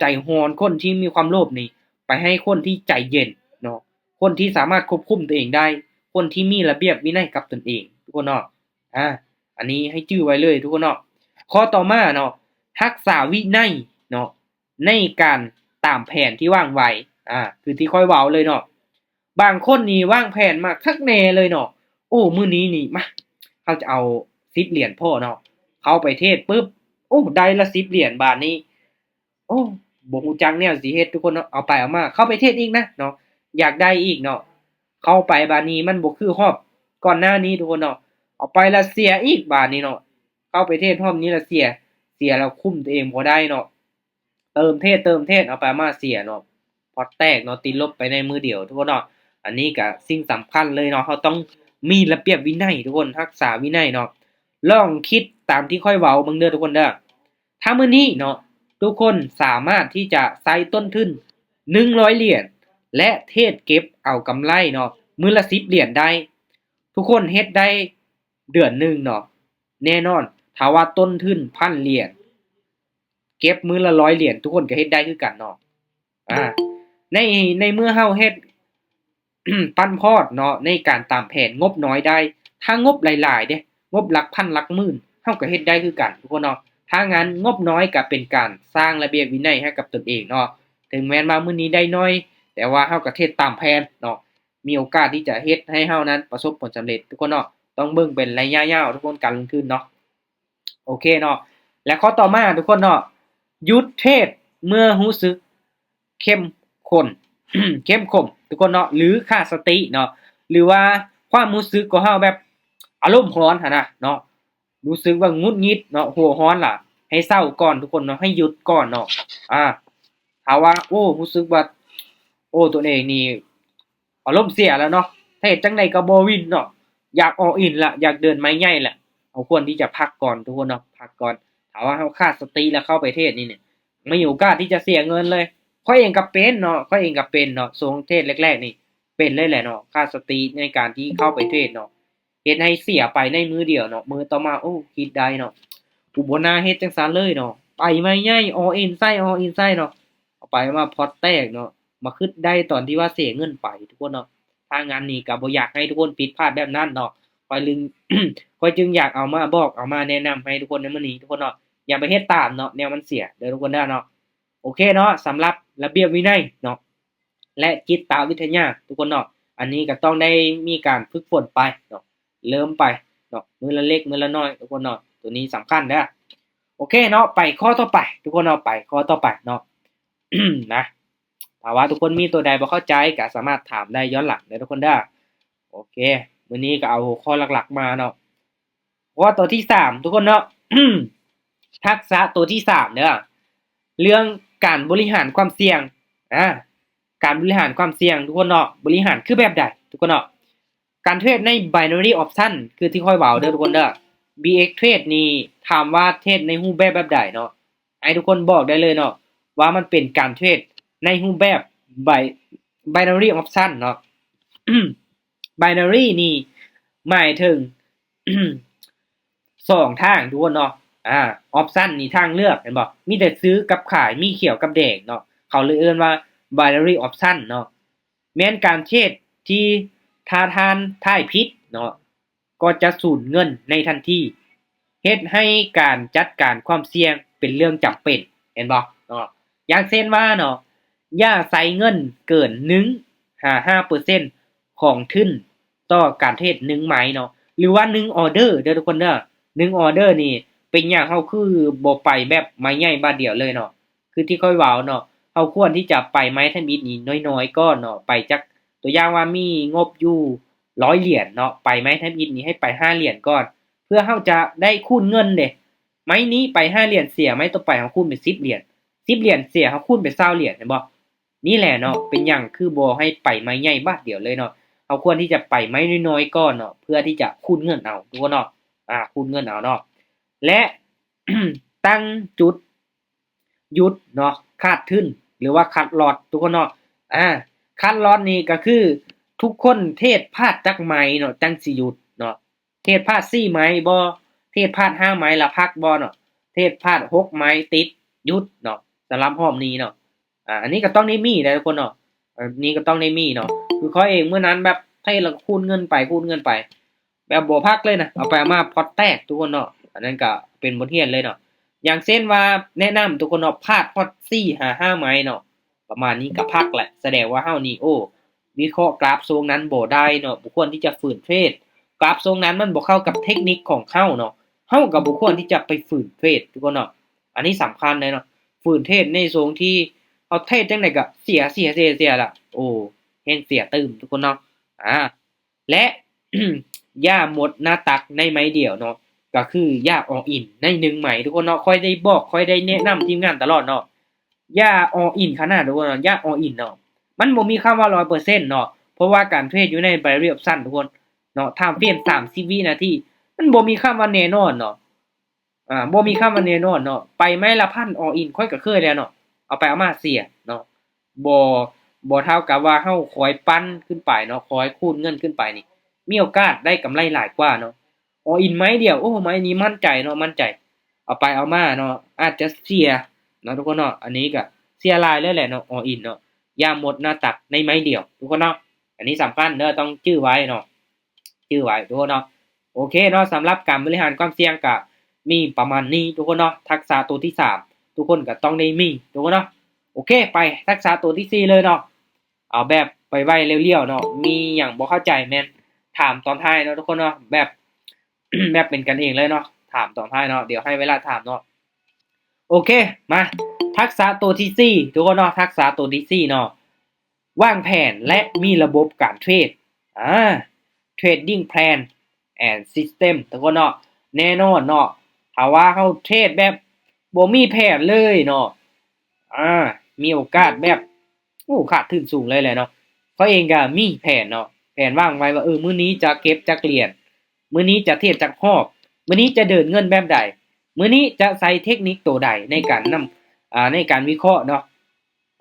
ໃຈຮ້ອນ ຄົນທີ່ມີຄວາມໂລບນີ້ ໄປໃຫ້ຄົນທີ່ໃຈເຢັນເນາະ ຄົນທີ່ສາມາດຄວບຄຸມຕົວເອງໄດ້ ຄົນທີ່ມີລະບຽບວິໄນກັບຕົນເອງທຸກຄົນເນາະ. ອາ ອັນນີ້ໃຫ້ຈື່ໄວ້ເລີຍທຸກຄົນເນາະ. ຂໍ້ຕໍ່ມາເນາະ ຮັກສາວິໄນເນາະ ໃນການຕາມແຜນທີ່ວາງໄວ້ ອາ ຄືທີ່ຂ້ອຍເວົ້າເລີຍເນາະ. ບາງຄົນນີ້ວາງແຜນມາຄັກແນ່ເລີຍເນາະ ໂອ້ ມື້ນີ້ນີ້ ມາ ເຮົາຈະເອົາສິບຫຼຽນພໍເນາະ. ເຂົ້າໄປເທຣດປຶບ ໂອ້ ໄດ້ລະສິບຫຼຽນ ບາດນີ້ ໂອ້ ບໍ່ຮູ້ຈັກແນວຊິເຮັດທຸກຄົນເນາະ. ເອົາໄປເອົາມາ ເຂົ້າໄປເທຣດອີກນະເນາະ ຢາກໄດ້ອີກເນາະ ເຂົ້າໄປບາດນີ້ມັນບໍ່ຄືຮອບກ່ອນໜ້ານີ້ທຸກຄົນເນາະ. ເອົາໄປລະເສຍອີກບາດນີ້ເນາະ ເຂົ້າໄປເທຣດຮອບນີ້ລະເສຍ ເສຍລະຄຸມຕົວເອງບໍ່ໄດ້ເນາະ. ເຕີມເທຣດ ເຕີມເທຣດ ເອົາໄປເອົາມາເສຍເນາະ ພອດແຕກເນາະ ຕິດລົບໄປໃນມື້ດຽວທຸກຄົນເນາະ. ອັນນີ້ກະສິ່ງສຳຄັນເລີຍເນາະ ເຮົາຕ້ອງມີລະບຽບວິໄນທຸກຄົນ ຮັກສາວິໄນເນາະ. ລອງຄິດຕາມທີ່ຂ້ອຍເວົ້າເບິ່ງເດີທຸກຄົນເດີ. ຖ້າມື້ນີ້ເນາະ ທຸກຄົນສາມາດທີ່ຈະໃຊ້ຕົ້ນທຶນໜຶ່ງຮ້ອຍຫຼຽນ ແລະ ເທຣດເກັບເອົາກຳໄລເນາະ ມື້ລະສິບຫຼຽນໄດ້ ທຸກຄົນເຮັດໄດ້ເດືອນໜຶ່ງເນາະ ແນ່ນອນ. ຖ້າວ່າຕົ້ນທຶນພັນຫຼຽນ ເກັບມື້ລະຮ້ອຍຫຼຽນ ທຸກຄົນກະເຮັດໄດ້ຄືກັນເນາະ. ອາ ໃນ ໃນເມື່ອເຮົາເຮັດ ປັ້ນພອດເນາະ ໃນການຕາມແຜນງົບນ້ອຍໄດ້ ຖ້າງົບຫຼາຍໆເດ້ ງົບຫຼັກພັນຫຼັກໝື່ນ ເຮົາກະເຮັດໄດ້ຄືກັນທຸກຄົນເນາະ. ຖ້າງານງົບນ້ອຍກະເປັນການສ້າງລະບຽບວິໄນໃຫ້ກັບຕົນເອງເນາະ. ເຖິງແມ່ນວ່າມື້ນີ້ໄດ້ໜ້ອຍ ແຕ່ວ່າເຮົາກະເຮັດຕາມແຜນເນາະ ມີໂອກາດທີ່ຈະເຮັດໃຫ້ເຮົານັ້ນປະສົບຜົນສຳເລັດທຸກຄົນເນາະ. ຕ້ອງເບິ່ງເປັນໄລຍະຍາວທຸກຄົນ ການລົງທຶນເນາະ. ໂອເຄເນາະ ແລະ ຂໍ້ຕໍ່ມາທຸກຄົນເນາະ ຢຸດເທຣດເມື່ອຮູ້ສຶກເຂັ້ມຂົນ ເຂັ້ມຂົມທຸກຄົນເນາະ ຫຼື ຂາດສະຕິເນາະ ຫຼືວ່າຄວາມຮູ້ສຶກຂອງເຮົາແບບອາລົມຮ້ອນຫັ້ນນະເນາະ ຮູ້ສຶກວ່າຫງຸດຫງິດເນາະ ຫົວຮ້ອນລະ ໃຫ້ເຊົາກ່ອນທຸກຄົນເນາະ ໃຫ້ຢຸດກ່ອນເນາະ. ອາ ຖ້າວ່າ ໂອ້ ຮູ້ສຶກວ່າ ໂອ້ ຕົນເອງນີ້ ອາລົມເສຍແລ້ວເນາະ ເທຣດຈັ່ງໃດກະບໍ່ວິນເນາະ ຢາກ all in ລະ ຢາກເດີນໄມ້ໃຫຍ່ລະ ເຮົາຄວນທີ່ຈະພັກກ່ອນທຸກຄົນເນາະ ພັກກ່ອນ. ຖ້າວ່າເຮົາຂາດສະຕິລະເຂົ້າໄປເທຣດນີ້ ມີໂອກາດທີ່ຈະເສຍເງິນເລີຍ. ຂ້ອຍເອງກະເປັນເນາະ ຂ້ອຍເອງກະເປັນເນາະ ຊ່ວງເທຣດແລກໆນີ້ ເປັນເລີຍແຫຼະເນາະ ຂາດສະຕິໃນການທີ່ເຂົ້າໄປເທຣດເນາະ ເຮັດໃຫ້ເສຍໄປໃນມື້ດຽວເນາະ ມື້ຕໍ່ມາ ໂອ້ ຄິດໄດ້ເນາະ ກູບໍ່ໜ້າເຮັດຈັ່ງຊັ້ນເລີຍເນາະ ໄປໄມ້ໃຫຍ່ all in ໃສ່ all in ໃສ່ເນາະ ເອົາໄປມາພອດແຕກເນາະ ມາຄຶດໄດ້ຕອນທີ່ວ່າເສຍເງິນໄປທຸກຄົນເນາະ. ທາງງານນີ້ກະບໍ່ຢາກໃຫ້ທຸກຄົນຜິດພາດແບບນັ້ນເນາະ ຂ້ອຍຈຶ່ງ ຂ້ອຍຈຶ່ງຢາກເອົາມາບອກ ເອົາມາແນະນຳໃຫ້ທຸກຄົນໃນມື້ນີ້ທຸກຄົນເນາະ ຢ່າໄປເຮັດຕາມເນາະ ແນວມັນເສຍເດີທຸກຄົນເດີເນາະ. ໂອເຄເນາະ ສຳລັບລະບຽບວິໄນເນາະ ແລະ ຈິດຕະວິທະຍາທຸກຄົນເນາະ ອັນນີ້ກະຕ້ອງໄດ້ມີການຝຶກຝົນໄປເນາະ ເລີ່ມໄປເນາະ ມື້ລະເລັກມື້ລະນ້ອຍທຸກຄົນເນາະ ໂຕນີ້ສຳຄັນເດີ. ໂອເຄເນາະ ໄປຂໍ້ຕໍ່ໄປທຸກຄົນເນາະ ໄປຂໍ້ຕໍ່ໄປເນາະ ນະ ຖ້າວ່າທຸກຄົນມີໂຕໃດບໍ່ເຂົ້າໃຈກະສາມາດຖາມໄດ້ຍ້ອນຫຼັງເດີທຸກຄົນເດີ. ໂອເຄ ມື້ນີ້ກະເອົາຫົວຂໍ້ຫຼັກໆມາເນາະ ຫົວຂໍ້ໂຕທີສາມທຸກຄົນເນາະ ທັກສະໂຕທີສາມເດີ ເລື່ອງການບໍລິຫານຄວາມສ່ຽງ. ອາ ການບໍລິຫານຄວາມສ່ຽງທຸກຄົນເນາະ ບໍລິຫານຄືແບບໃດທຸກຄົນເນາະ? ການເທຣດໃນ binary option ຄືທີ່ຂ້ອຍເວົ້າເດີທຸກຄົນເດີ ບີເອັກ Trade ນີ້ ຖາມວ່າເທຣດໃນຮູບແບບແບບໃດເນາະ ໃຫ້ທຸກຄົນບອກໄດ້ເລີຍເນາະ ວ່າມັນເປັນການເທຣດໃນຮູບແບບ bi- binary option ເນາະ. Binary ນີ້ໝາຍເຖິງ ສອງທາງທຸກຄົນເນາະ ອາ option ນີ້ທາງເລືອກ ເຫັນບໍ່ ມີແຕ່ຊື້ກັບຂາຍ ມີຂຽວກັບແດງເນາະ ເຂົາເລີຍເອີ້ນວ່າ binary option ເນາະ. ແມ່ນການເທຣດທີ່ຖ້າທ່ານທາຍຜິດເນາະ ກໍຈະສູນເງິນໃນທັນທີ ເຮັດໃຫ້ການຈັດການຄວາມສ່ຽງເປັນເລື່ອງຈຳເປັນ ເຫັນບໍ່ເນາະ? ຢ່າງເຊັ່ນວ່າເນາະ ຢ່າໃສ່ເງິນເກີນໜຶ່ງຫາຫ້າເປີເຊັນຂອງທຶນຕໍ່ການເທຣດໜຶ່ງໄມ້ເນາະ ຫຼືວ່າໜຶ່ງອໍເດີເດີທຸກຄົນເດີ. ໜຶ່ງອໍເດີນີ້ ເປັນຫຍັງເຮົາຄືບໍ່ໄປແບບໄມ້ໃຫຍ່ບາດດຽວເລີຍເນາະ? ຄືທີ່ຂ້ອຍເວົ້າເນາະ ເຮົາຄວນທີ່ຈະໄປໄມ້ທຳອິດນີ້ນ້ອຍໆກ່ອນເນາະ ໄປຈັກ ຕົວຢ່າງວ່າມີງົບຢູ່ຮ້ອຍຫຼຽນເນາະ ໄປໄມ້ທຳອິດນີ້ໃຫ້ໄປຫ້າຫຼຽນກ່ອນ ເພື່ອເຮົາຈະໄດ້ຄູນເງິນເດ້ ໄມ້ນີ້ໄປຫ້າຫຼຽນເສຍ ໄມ້ຕໍ່ໄປເຮົາຄູນເປັນສິບຫຼຽນ ສິບຫຼຽນເສຍ ເຮົາຄູນເປັນຊາວຫຼຽນ ເຫັນບໍ່? ນີ້ແຫຼະເນາະ ເປັນຫຍັງຄືບໍ່ໃຫ້ໄປໄມ້ໃຫຍ່ບາດດຽວເລີຍເນາະ ເຮົາຄວນທີ່ຈະໄປໄມ້ນ້ອຍໆກ່ອນເນາະ ເພື່ອທີ່ຈະຄູນເງິນເອົາ ທຸກຄົນເນາະ ອາ ຄູນເງິນເອົາເນາະ ແລະ ຕັ້ງຈຸດຢຸດເນາະ ຂາດທຶນ ຫຼືວ່າຄັດລອດ ທຸກຄົນເນາະ ອາ ຄັດລອດນີ້ກໍຄືທຸກຄົນເທຣດພາດຈັກໄມ້ເນາະ ຈັ່ງຊິຢຸດເນາະ ເທຣດພາດສີ່ໄມ້ບໍ່ ເທຣດພາດຫ້າໄມ້ລະພັກບໍ່ເນາະ ເທຣດພາດຫົກໄມ້ຕິດຢຸດເນາະ ສຳລັບຮອບນີ້ເນາະ ອາ ອັນນີ້ກໍຕ້ອງໄດ້ມີເດ້ທຸກຄົນເນາະ ອັນນີ້ກໍຕ້ອງໄດ້ມີເນາະ ຄືຂ້ອຍເອງມື້ນັ້ນແບບເທຣດແລ້ວກໍຄູນເງິນໄປ ຄູນເງິນໄປ ແບບບໍ່ພັກເລີຍນະ ເອົາໄປເອົາມາພອດແຕກທຸກຄົນເນາະ ອັນນັ້ນກໍເປັນບົດຮຽນເລີຍເນາະ ຢ່າງເຊັ່ນວ່າແນະນຳທຸກຄົນເນາະ ພາດຮອດສີ່ຫາຫ້າໄມ້ເນາະ ປະມານນີ້ກໍພັກແຫຼະ ສະແດງວ່າເຮົານີ້ ໂອ້ ວິເຄາະກຣາຟຊ່ວງນັ້ນບໍ່ໄດ້ເນາະ ບໍ່ຄວນທີ່ຈະຝືນເທຣດ ກຣາຟຊ່ວງນັ້ນມັນບໍ່ເຂົ້າກັບເທັກນິກຂອງເຮົາເນາະ ເຮົາກໍບໍ່ຄວນທີ່ຈະໄປຝືນເທຣດທຸກຄົນເນາະ ອັນນີ້ສຳຄັນເລີຍເນາະ ຝືນເທຣດໃນຊ່ວງທີ່ເຮົາເທຣດຈັ່ງໃດກໍເສຍ ເສຍ ເສຍ ເສຍລະ ໂອ້ ແຮງເສຍຕື່ມທຸກຄົນເນາະ ອາ ແລະ ຢ່າໝົດໜ້າຕັກໃນໄມ້ດຽວເນາະ ກໍຄືຢ່າ all in ໃນໜຶ່ງໄມ້ທຸກຄົນເນາະ ຂ້ອຍໄດ້ບອກ ຂ້ອຍໄດ້ແນະນຳທີມງານຕະຫຼອດເນາະ ຢ່າ all in ຂະໜາດທຸກຄົນເນາະ ຢ່າ all in ເນາະ ມັນບໍ່ມີຄຳວ່າຮ້ອຍເປີເຊັນເນາະ ເພາະວ່າການເທຣດຢູ່ໃນ binary option ທຸກຄົນເນາະ time frame ສາມສິບວິນາທີ ມັນບໍ່ມີຄຳວ່າແນ່ນອນເນາະ ອາ ບໍ່ມີຄຳວ່າແນ່ນອນເນາະ ໄປໄມ້ລະພັນ all in ຂ້ອຍກໍເຄີຍແລ້ວເນາະ ເອົາໄປເອົາມາເສຍເນາະ ບໍ່ ບໍ່ເທົ່າກັບວ່າເຮົາຄອຍປັ່ນຂຶ້ນໄປເນາະ ຄອຍຄູນເງິນຂຶ້ນໄປນີ້ ມີໂອກາດໄດ້ກຳໄລຫຼາຍກວ່າເນາະ all in ໄມ້ດຽວ ໂອ້ ໄມ້ນີ້ໝັ້ນໃຈເນາະ ໝັ້ນໃຈ ເອົາໄປເອົາມາເນາະ ອາດຈະເສຍເນາະທຸກຄົນເນາະ ອັນນີ້ກໍເສຍຫຼາຍເລີຍແຫຼະເນາະ all in ເນາະ ຢ່າໝົດໜ້າຕັກໃນໄມ້ດຽວທຸກຄົນເນາະ ອັນນີ້ສຳຄັນເດີ ຕ້ອງຈື່ໄວ້ເນາະ ຈື່ໄວ້ທຸກຄົນເນາະ ໂອເຄເນາະ ສຳລັບການບໍລິຫານຄວາມສ່ຽງກະມີປະມານນີ້ທຸກຄົນເນາະ ທັກສະໂຕທີສາມ ທຸກຄົນກະຕ້ອງໄດ້ມີທຸກຄົນເນາະ ໂອເຄ ໄປທັກສະໂຕທີສີ່ເລີຍເນາະ ເອົາແບບໄວໆລ້ຽວໆເນາະ ມີຫຍັງບໍ່ເຂົ້າໃຈແມ່ນຖາມຕອນທ້າຍເນາະທຸກຄົນເນາະ ແບບ ແບບເປັນກັນເອງເລີຍເນາະ ຖາມຕອນທ້າຍເນາະ ດຽວໃຫ້ເວລາຖາມເນາະ ໂອເຄ ມາ ທັກສະໂຕທີສີ່ທຸກຄົນເນາະ ທັກສະໂຕທີສີ່ເນາະ ວາງແຜນ ແລະ ມີລະບົບການເທຣດ ອາ trading plan and system ທຸກຄົນເນາະ ແນ່ນອນເນາະ ຖ້າວ່າເຮົາເທຣດແບບບໍ່ມີແຜນເລີຍເນາະ ອາ ມີໂອກາດແບບ ໂອ້ ຂາດທຶນສູງເລີຍແຫຼະເນາະ ຂ້ອຍເອງກໍມີແຜນເນາະ ແຜນວາງໄວ້ວ່າ ເອີ ມື້ນີ້ຈະເກັບຈັກຫຼຽນ ມື້ນີ້ຈະເທຣດຈັກຮອບ ມື້ນີ້ຈະເດີນເງິນແບບໃດ ມື້ນີ້ຈະໃຊ້ເທັກນິກໂຕໃດໃນການນຳ ອາ ໃນການວິເຄາະເນາະ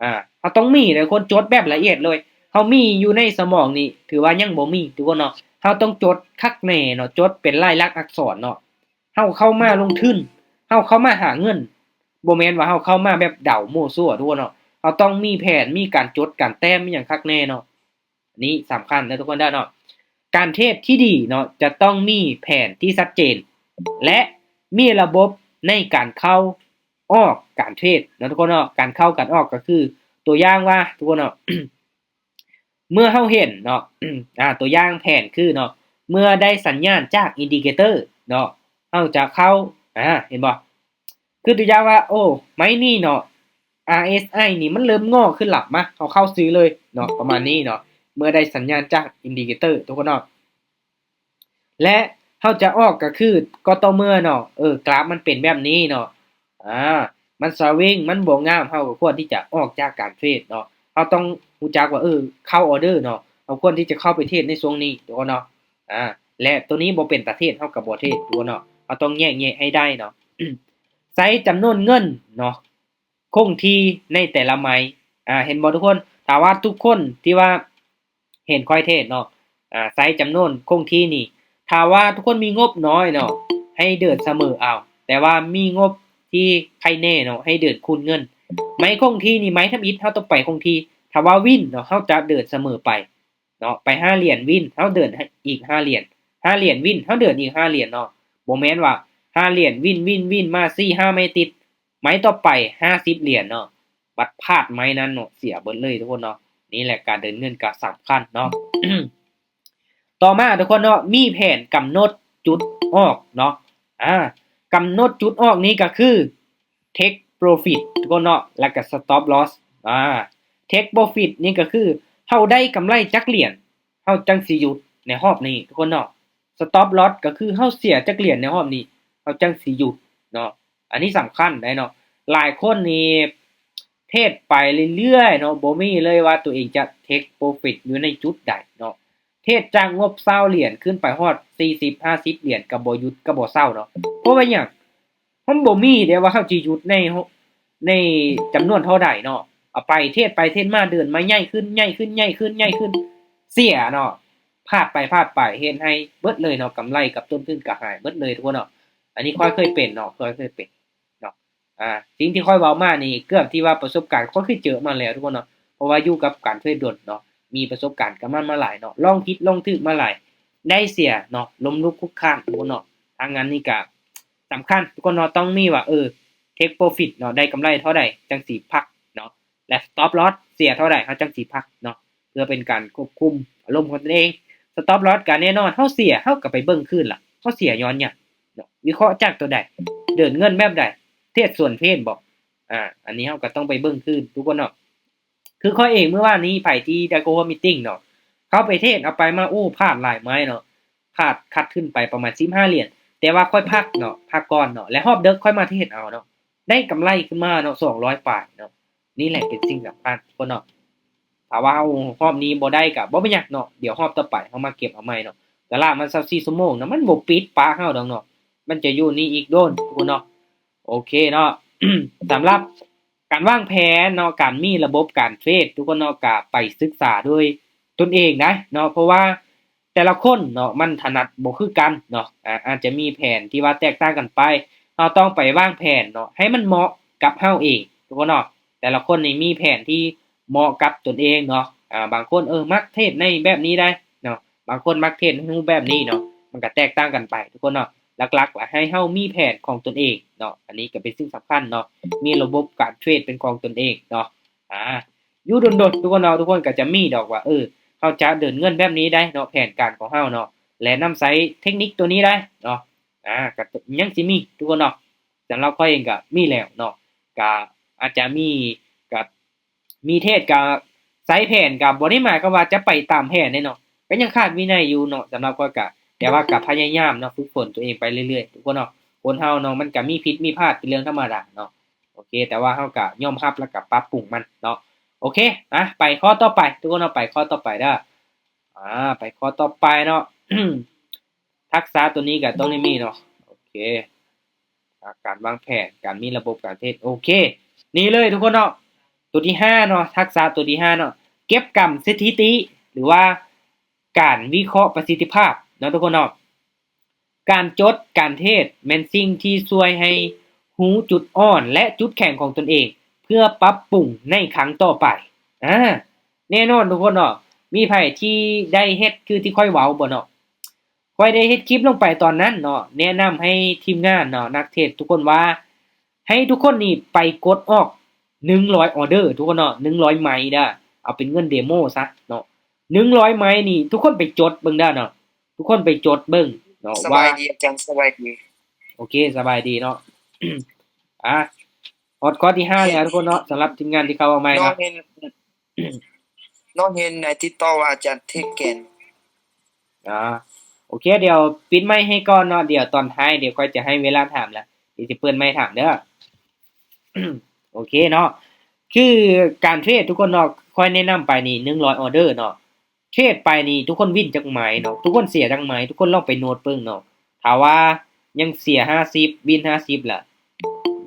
ອາ ເຮົາຕ້ອງມີເດີ ຄົນຈົດແບບລະອຽດເລີຍ ເຮົາມີຢູ່ໃນສະໝອງນີ້ ຖືວ່າຍັງບໍ່ມີທຸກຄົນເນາະ ເຮົາຕ້ອງຈົດຄັກແນ່ເນາະ ຈົດເປັນລາຍລັກອັກສອນເນາະ ເຮົາເຂົ້າມາລົງທຶນ ເຮົາເຂົ້າມາຫາເງິນ ບໍ່ແມ່ນວ່າເຮົາເຂົ້າມາແບບເດົາມົ້ວຊົ່ວທຸກຄົນເນາະ ເຮົາຕ້ອງມີແຜນ ມີການຈົດການແຕ້ມ ມີຫຍັງຄັກແນ່ເນາະ ອັນນີ້ສຳຄັນເດີທຸກຄົນເດີເນາະ ການເທຣດທີ່ດີເນາະ ຈະຕ້ອງມີແຜນທີ່ຊັດເຈນ ແລະ ມີລະບົບໃນການເຂົ້າອອກການເທຣດເນາະທຸກຄົນເນາະ ການເຂົ້າການອອກກໍຄື ຕົວຢ່າງວ່າທຸກຄົນເນາະ ເມື່ອເຮົາເຫັນເນາະ ອາ ຕົວຢ່າງແຜນຄືເນາະ ເມື່ອໄດ້ສັນຍານຈາກ indicator ເນາະ ເຮົາຈະເຂົ້າ ອາ ເຫັນບໍ່? ຄືຕົວຢ່າງວ່າ ໂອ້ ໄມ້ນີ້ເນາະ RSI ນີ້ມັນເລີ່ມງໍຂຶ້ນລະ ມາ ເຮົາເຂົ້າຊື້ເລີຍເນາະ ປະມານນີ້ເນາະ ເມື່ອໄດ້ສັນຍານຈາກ indicator ທຸກຄົນເນາະ ແລະ ເຮົາຈະອອກກໍຄື ກໍຕໍ່ເມື່ອເນາະ ເອີ ກຣາຟມັນເປັນແບບນີ້ເນາະ ອາ ມັນສະວິງ ມັນບໍ່ງາມ ເຮົາກໍຄວນທີ່ຈະອອກຈາກການເທຣດເນາະ ເຮົາຕ້ອງຮູ້ຈັກວ່າ ເອີ ເຂົ້າ order ເນາະ ເຮົາຄວນທີ່ຈະເຂົ້າໄປເທຣດໃນຊ່ວງນີ້ທຸກຄົນເນາະ ອາ ແລະ ໂຕນີ້ບໍ່ເປັນຕາເທດ ເຮົາກໍບໍ່ເທດທຸກຄົນເນາະ ເຮົາຕ້ອງແຍກແຍະໃຫ້ໄດ້ເນາະ ໃຊ້ຈຳນວນເງິນເນາະ ຄົງທີ່ໃນແຕ່ລະໄມ້ ອາ ເຫັນບໍ່ທຸກຄົນ? ຖ້າວ່າທຸກຄົນທີ່ວ່າເຫັນຂ້ອຍເທດເນາະ ອາ ໃຊ້ຈຳນວນຄົງທີ່ນີ້ ຖ້າວ່າທຸກຄົນມີງົບນ້ອຍເນາະ ໃຫ້ເດີນສະເໝີເອົາ ແຕ່ວ່າມີງົບທີ່ໄຄແນ່ເນາະ ໃຫ້ເດີນຄູນເງິນ ໄມ້ຄົງທີ່ນີ້ ໄມ້ທຳອິດເຮົາຕ້ອງໄປຄົງທີ່ ຖ້າວ່າວິນເນາະ ເຮົາຈະເດີນສະເໝີໄປ ເນາະ ໄປຫ້າຫຼຽນວິນ ເຮົາເດີນອີກຫ້າຫຼຽນ ຫ້າຫຼຽນວິນ ເຮົາເດີນອີກຫ້າຫຼຽນເນາະ ບໍ່ແມ່ນວ່າຫ້າຫຼຽນວິນ ວິນ ວິນ ມາສີ່ຫ້າໄມ້ຕິດ ໄມ້ຕໍ່ໄປຫ້າສິບຫຼຽນເນາະ ບັດພາດໄມ້ນັ້ນເນາະ ເສຍເບິດເລີຍທຸກຄົນເນາະ ນີ້ແຫຼະການເດີນເງິນກໍສຳຄັນເນາະ ຕໍ່ມາທຸກຄົນເນາະ ມີແຜນກຳນົດຈຸດອອກເນາະ ອາ ກຳນົດຈຸດອອກນີ້ກໍຄື take profit ທຸກຄົນເນາະ ແລ້ວກໍ stop loss ອາ take profit ນີ້ກໍຄືເຮົາໄດ້ກຳໄລຈັກຫຼຽນ ເຮົາຈັ່ງຊິຢຸດໃນຮອບນີ້ທຸກຄົນເນາະ. stop loss ກໍຄືເຮົາເສຍຈັກຫຼຽນໃນຮອບນີ້ ເຮົາຈັ່ງຊິຢຸດເນາະ. ອັນນີ້ສຳຄັນໄດ໋ເນາະ. ຫຼາຍຄົນນີ້ເທຣດໄປເລື້ອຍໆເນາະ ບໍ່ມີເລີຍວ່າຕົວເອງຈະ take profit ຢູ່ໃນຈຸດໃດເນາະ. ເທຣດຈາກງົບຊາວຫຼຽນຂຶ້ນໄປຮອດສີ່ສິບ ຫ້າສິບຫຼຽນ ກໍບໍ່ຢຸດ ກໍບໍ່ເຊົາເນາະ. ເພາະວ່າຫຍັງ? ມັນບໍ່ມີເດ້ວ່າເຮົາຊິຢຸດໃນ ໃນຈຳນວນເທົ່າໃດເນາະ. ເອົາໄປເທຣດໄປເທຣດມາ ເດີນມາໃຫຍ່ຂຶ້ນ ໃຫຍ່ຂຶ້ນ ໃຫຍ່ຂຶ້ນ ໃຫຍ່ຂຶ້ນ ເສຍເນາະ. ພາດໄປພາດໄປ ເຮັດໃຫ້ເບິດເລີຍເນາະ ກຳໄລກັບຕົ້ນທຶນກໍຫາຍເບິດເລີຍທຸກຄົນເນາະ. ອັນນີ້ຂ້ອຍເຄີຍເປັນເນາະ ຂ້ອຍເຄີຍເປັນເນາະ. ອາ ສິ່ງທີ່ຂ້ອຍເວົ້າມານີ້ ເກືອບທີ່ວ່າປະສົບການຂ້ອຍຄືເຈີມາແລ້ວທຸກຄົນເນາະ. ເພາະວ່າຢູ່ກັບການເທຣດດົນເນາະ ມີປະສົບການກັບມັນມາຫຼາຍເນາະ ລອງຜິດລອງຖືກມາຫຼາຍ ໄດ້ເສຍເນາະ ລົ້ມລຸກຄຸກຄານທຸກຄົນເນາະ. ທາງນັ້ນນີ້ກະສຳຄັນທຸກຄົນເນາະ ຕ້ອງມີວ່າ ເອີ take profit ເນາະ ໄດ້ກຳໄລເທົ່າໃດຈັ່ງຊິພັກເນາະ ແລະ stop loss ເສຍເທົ່າໃດເຮົາຈັ່ງຊິພັກເນາະ ເພື່ອເປັນການຄວບຄຸມອາລົມຂອງຕົນເອງ. stop loss ກະແນ່ນອນ ເຮົາເສຍເຮົາກະໄປເບິ່ງຄືນລະ ເຮົາເສຍຍ້ອນຫຍັງເນາະ ວິເຄາະຈາກຕົວໃດ ເດີນເງິນແບບໃດ ເທຣດສວນເພນບໍ ອາ ອັນນີ້ເຮົາກະຕ້ອງໄປເບິ່ງຄືນທຸກຄົນເນາະ. ຄືຂ້ອຍເອງມື້ວານນີ້ ໃຜທີ່ໄດ້ Global Meeting ເນາະ ເຂົ້າໄປເທຣດເອົາໄປມາ ໂອ້ ພາດຫຼາຍໄມ້ເນາະ ພາດຂາດທຶນໄປປະມານສິບຫ້າຫຼຽນ ແຕ່ວ່າຂ້ອຍພັກເນາະ ພັກກ່ອນເນາະ ແລະຮອບເດິກຂ້ອຍມາເທຣດເອົາເນາະ ໄດ້ກຳໄລຂຶ້ນມາເນາະ ສອງຮ້ອຍປາຍເນາະ. ນີ້ແຫຼະເປັນສິ່ງສຳຄັນທຸກຄົນເນາະ. ຖ້າວ່າເຮົາຮອບນີ້ບໍ່ໄດ້ກໍບໍ່ເປັນຫຍັງເນາະ ດຽວຮອບຕໍ່ໄປເຮົາມາເກັບເອົາໃໝ່ເນາະ. ຕະຫຼາດມັນຊາວສີ່ຊົ່ວໂມງເນາະ ມັນບໍ່ປິດປະເຮົາດອກເນາະ ມັນຈະຢູ່ນີ້ອີກດົນທຸກຄົນເນາະ. ໂອເຄເນາະ ສຳລັບ ການວາງແຜນເນາະ ການມີລະບົບການເທຣດ ທຸກຄົນເນາະ ກະໄປສຶກສາດ້ວຍຕົນເອງໄດ້ເນາະ ເພາະວ່າແຕ່ລະຄົນເນາະ ມັນຖະໜັດບໍ່ຄືກັນເນາະ ອາ ອາດຈະມີແຜນທີ່ວ່າແຕກຕ່າງກັນໄປ. ເຮົາຕ້ອງໄປວາງແຜນເນາະ ໃຫ້ມັນເໝາະກັບເຮົາເອງ ທຸກຄົນເນາະ. ແຕ່ລະຄົນນີ້ມີແຜນທີ່ເໝາະກັບຕົນເອງເນາະ ອາ ບາງຄົນ ເອີ ມັກເທຣດໃນແບບນີ້ໄດ໋ເນາະ ບາງຄົນມັກເທຣດໃນຮູບແບບນີ້ເນາະ ມັນກະແຕກຕ່າງກັນໄປທຸກຄົນເນາະ. ຫຼັກໆລະໃຫ້ເຮົາມີແຜນຂອງຕົນເອງເນາະ ອັນນີ້ກໍເປັນສິ່ງສຳຄັນເນາະ ມີລະບົບການເທຣດເປັນຂອງຕົນເອງເນາະ. ອາ ຢູ່ດົນໆ ທຸກຄົນເນາະ ທຸກຄົນກໍຈະມີດອກວ່າ ເອີ ເຮົາຈະເດີນເງິນແບບນີ້ໄດ໋ເນາະ ແຜນການຂອງເຮົາເນາະ ແລະນຳໃຊ້ເທັກນິກຕົວນີ້ໄດ໋ເນາະ. ອາ ກໍຍັງຊິມີທຸກຄົນເນາະ ສຳລັບຂ້ອຍເອງກໍມີແລ້ວເນາະ ກໍອາດຈະມີ ກໍ ມີເທດກະໃຊ້ແຜນ ກະບໍ່ໄດ້ໝາຍຄວາມວ່າຈະໄປຕາມແຜນເດ້ເນາະ ກະຍັງຂາດວິໄນຢູ່ເນາະ ສຳລັບຂ້ອຍກະ ແຕ່ວ່າກະພະຍາຍາມເນາະ ຝຶກຝົນຕົວເອງໄປເລື້ອຍໆ ທຸກຄົນເນາະ. ຄົນເຮົາເນາະ ມັນກະມີຜິດມີພາດ ເປັນເລື່ອງທຳມະດາເນາະ. ໂອເຄ ແຕ່ວ່າເຮົາກະຍອມຮັບ ແລ້ວກະປັບປຸງມັນເນາະ. ໂອເຄ ອະ ໄປຂໍ້ຕໍ່ໄປ ທຸກຄົນເນາະ ໄປຂໍ້ຕໍ່ໄປເດີ. ອາ ໄປຂໍ້ຕໍ່ໄປເນາະ ທັກສະຕົວນີ້ກະຕ້ອງໄດ້ມີເນາະ. ໂອເຄ ອາ ການວາງແຜນ ການມີລະບົບການເທດ ໂອເຄ ນີ້ເລີຍທຸກຄົນເນາະ. ຕົວທີຫ້າເນາະ ທັກສະຕົວທີຫ້າເນາະ ເກັບກຳສະຖິຕິ ຫຼືວ່າການວິເຄາະປະສິດທິພາບເນາະ ທຸກຄົນເນາະ. ການຈົດການເທດແມ່ນສິ່ງທີ່ຊ່ວຍໃຫ້ຮູ້ຈຸດອ່ອນ ແລະ ຈຸດແຂງຂອງຕົນເອງ ເພື່ອປັບປຸງໃນຄັ້ງຕໍ່ໄປ. ອາ ແນ່ນອນທຸກຄົນເນາະ ມີໃຜທີ່ໄດ້ເຮັດຄືທີ່ຂ້ອຍເວົ້າບໍ່ເນາະ? ຂ້ອຍໄດ້ເຮັດຄລິບລົງໄປຕອນນັ້ນເນາະ ແນະນຳໃຫ້ທີມງານເນາະ ນັກເທດທຸກຄົນວ່າ ໃຫ້ທຸກຄົນນີ້ໄປກົດອອກໜຶ່ງຮ້ອຍອໍເດີທຸກຄົນເນາະ ໜຶ່ງຮ້ອຍໄມ້ເດີ ເອົາເປັນເງິນເດໂມຊະເນາະ ໜຶ່ງຮ້ອຍໄມ້ນີ້ ທຸກຄົນໄປຈົດເບິ່ງເດີເນາະ ທຸກຄົນໄປຈົດເບິ່ງເນາະ. ສະບາຍດີອາຈານ ສະບາຍດີ. ໂອເຄ ສະບາຍດີເນາະ. ອາ ຮອດຂໍ້ທີຫ້າແລ້ວທຸກຄົນເນາະ ສຳລັບທີມງານທີ່ເຂົ້າມາໃໝ່ເນາະ. ນ້ອງເຫັນ ນ້ອງເຫັນໃນຕິກຕອກວ່າອາຈານເທດເກັ່ງ. ອາ ໂອເຄ ດຽວປິດໄມໃຫ້ກ່ອນເນາະ ດຽວຕອນທ້າຍ ດຽວຂ້ອຍຈະໃຫ້ເວລາຖາມລະ ດຽວຊິເປີດໄມຖາມເດີ. ໂອເຄເນາະ ຄືການເທຣດທຸກຄົນເນາະ ຂ້ອຍແນະນຳໄປນີ້ໜຶ່ງຮ້ອຍອໍເດີເນາະ ເທຣດໄປນີ້ທຸກຄົນວິນຈັກໄມ້ເນາະ ທຸກຄົນເສຍຈັກໄມ້ ທຸກຄົນລອງໄປໂນດເບິ່ງເນາະ. ຖ້າວ່າຍັງເສຍຫ້າສິບ ວິນຫ້າສິບລະ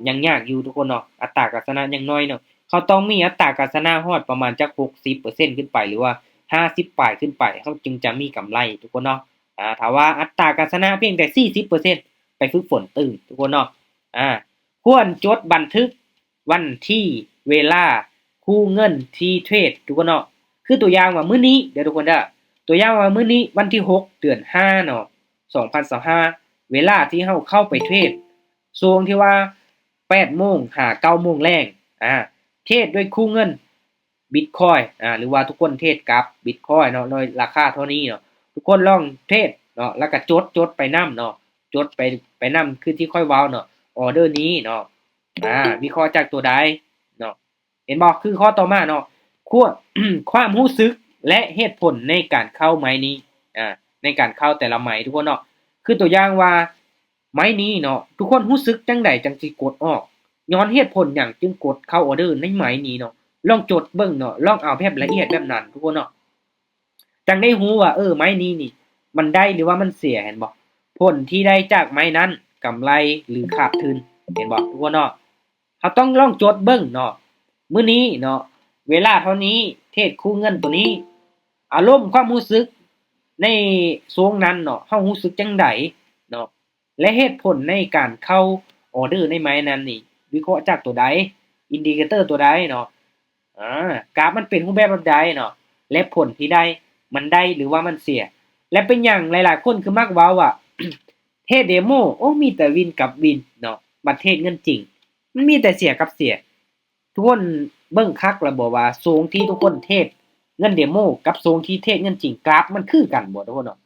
ຍັງຍາກຢູ່ທຸກຄົນເນາະ ອັດຕາການຊະນະຍັງໜ້ອຍເນາະ. ເຮົາຕ້ອງມີອັດຕາການຊະນະຮອດປະມານຈັກຫົກສິບເປີເຊັນຂຶ້ນໄປ ຫຼືວ່າຫ້າສິບປາຍຂຶ້ນໄປ ເຮົາຈຶ່ງຈະມີກຳໄລທຸກຄົນເນາະ. ອາ ຖ້າວ່າອັດຕາການຊະນະພຽງແຕ່ສີ່ສິບເປີເຊັນ ໄປຝຶກຝົນຕື່ມທຸກຄົນເນາະ. ອາ ຄວນຈົດບັນທຶກ ວັນທີ ເວລາ ຄູ່ເງິນທີ່ເທຣດທຸກຄົນເນາະ. ຄືຕົວຢ່າງວ່າມື້ນີ້ເດີທຸກຄົນເດີ ຕົວຢ່າງວ່າມື້ນີ້ວັນທີຫົກ ເດືອນຫ້າເນາະ ສອງພັນຊາວຫ້າ ເວລາທີ່ເຮົາເຂົ້າໄປເທຣດ ຊ່ວງທີ່ວ່າແປດໂມງຫາເກົ້າໂມງແລງ ອາ ເທຣດດ້ວຍຄູ່ເງິນບິດຄອຍ ອາ ຫຼືວ່າທຸກຄົນເທຣດກັບບິດຄອຍເນາະ ໂດຍລາຄາເທົ່ານີ້ເນາະ. ທຸກຄົນລອງເທຣດເນາະ ແລ້ວກະຈົດ ຈົດໄປນຳເນາະ ຈົດໄປ ໄປນຳ ຄືທີ່ຂ້ອຍເວົ້າເນາະ ອໍເດີນີ້ເນາະ ອາ ວິເຄາະຈາກຕົວໃດເນາະ ເຫັນບໍ່? ຄືຂໍ້ຕໍ່ມາເນາະ ຄວາມ ຄວາມຮູ້ສຶກ ແລະ ເຫດຜົນໃນການເຂົ້າໄມ້ນີ້ ອາ ໃນການເຂົ້າແຕ່ລະໄມ້ ທຸກຄົນເນາະ. ຄືຕົວຢ່າງວ່າ ໄມ້ນີ້ເນາະ ທຸກຄົນຮູ້ສຶກຈັ່ງໃດຈັ່ງຊິກົດອອກ? ຍ້ອນເຫດຜົນຫຍັງຈຶ່ງກົດເຂົ້າອໍເດີໃນໄມ້ນີ້ເນາະ? ລອງຈົດເບິ່ງເນາະ ລອງເອົາແບບລະອຽດແບບນັ້ນ ທຸກຄົນເນາະ ຈັ່ງໄດ້ຮູ້ວ່າ ເອີ ໄມ້ນີ້ນີ້ ມັນໄດ້ ຫຼືວ່າມັນເສຍ ເຫັນບໍ່? ຜົນທີ່ໄດ້ຈາກໄມ້ນັ້ນ ກຳໄລ ຫຼື ຂາດທຶນ ເຫັນບໍ່ ທຸກຄົນເນາະ? ເຮົາຕ້ອງລອງຈົດເບິ່ງເນາະ ມື້ນີ້ເນາະ ເວລາເທົ່ານີ້ ເທຣດຄູ່ເງິນໂຕນີ້ ອາລົມ ຄວາມຮູ້ສຶກໃນຊ່ວງນັ້ນເນາະ ເຮົາຮູ້ສຶກຈັ່ງໃດເນາະ? ແລະ ເຫດຜົນໃນການເຂົ້າອໍເດີໃນໄມ້ນັ້ນນີ້ ວິເຄາະຈາກຕົວໃດ? ອິນດິເຄເຕີຕົວໃດເນາະ? ອາ ກາຟມັນເປັນຮູບແບບແບບໃດເນາະ? ແລະ ຜົນທີ່ໄດ້ ມັນໄດ້ ຫຼືວ່າມັນເສຍ? ແລະ ເປັນຫຍັງຫຼາຍໆຄົນຄືມັກເວົ້າວ່າ ເທຣດເດໂມ ໂອ້ ມີແຕ່ວິນກັບວິນເນາະ ບັດເທຣດເງິນຈິງ ມັນມີແຕ່ເສຍກັບເສຍ. ທຸກຄົນເບິ່ງຄັກແລ້ວບໍ່ວ່າ ຊ່ວງທີ່ທຸກຄົນເທຣດເງິນເດໂມ ກັບຊ່ວງທີ່ເທຣດເງິນຈິງ ກາຟມັນຄືກັນບໍ່ ທຸກຄົນເນາະ?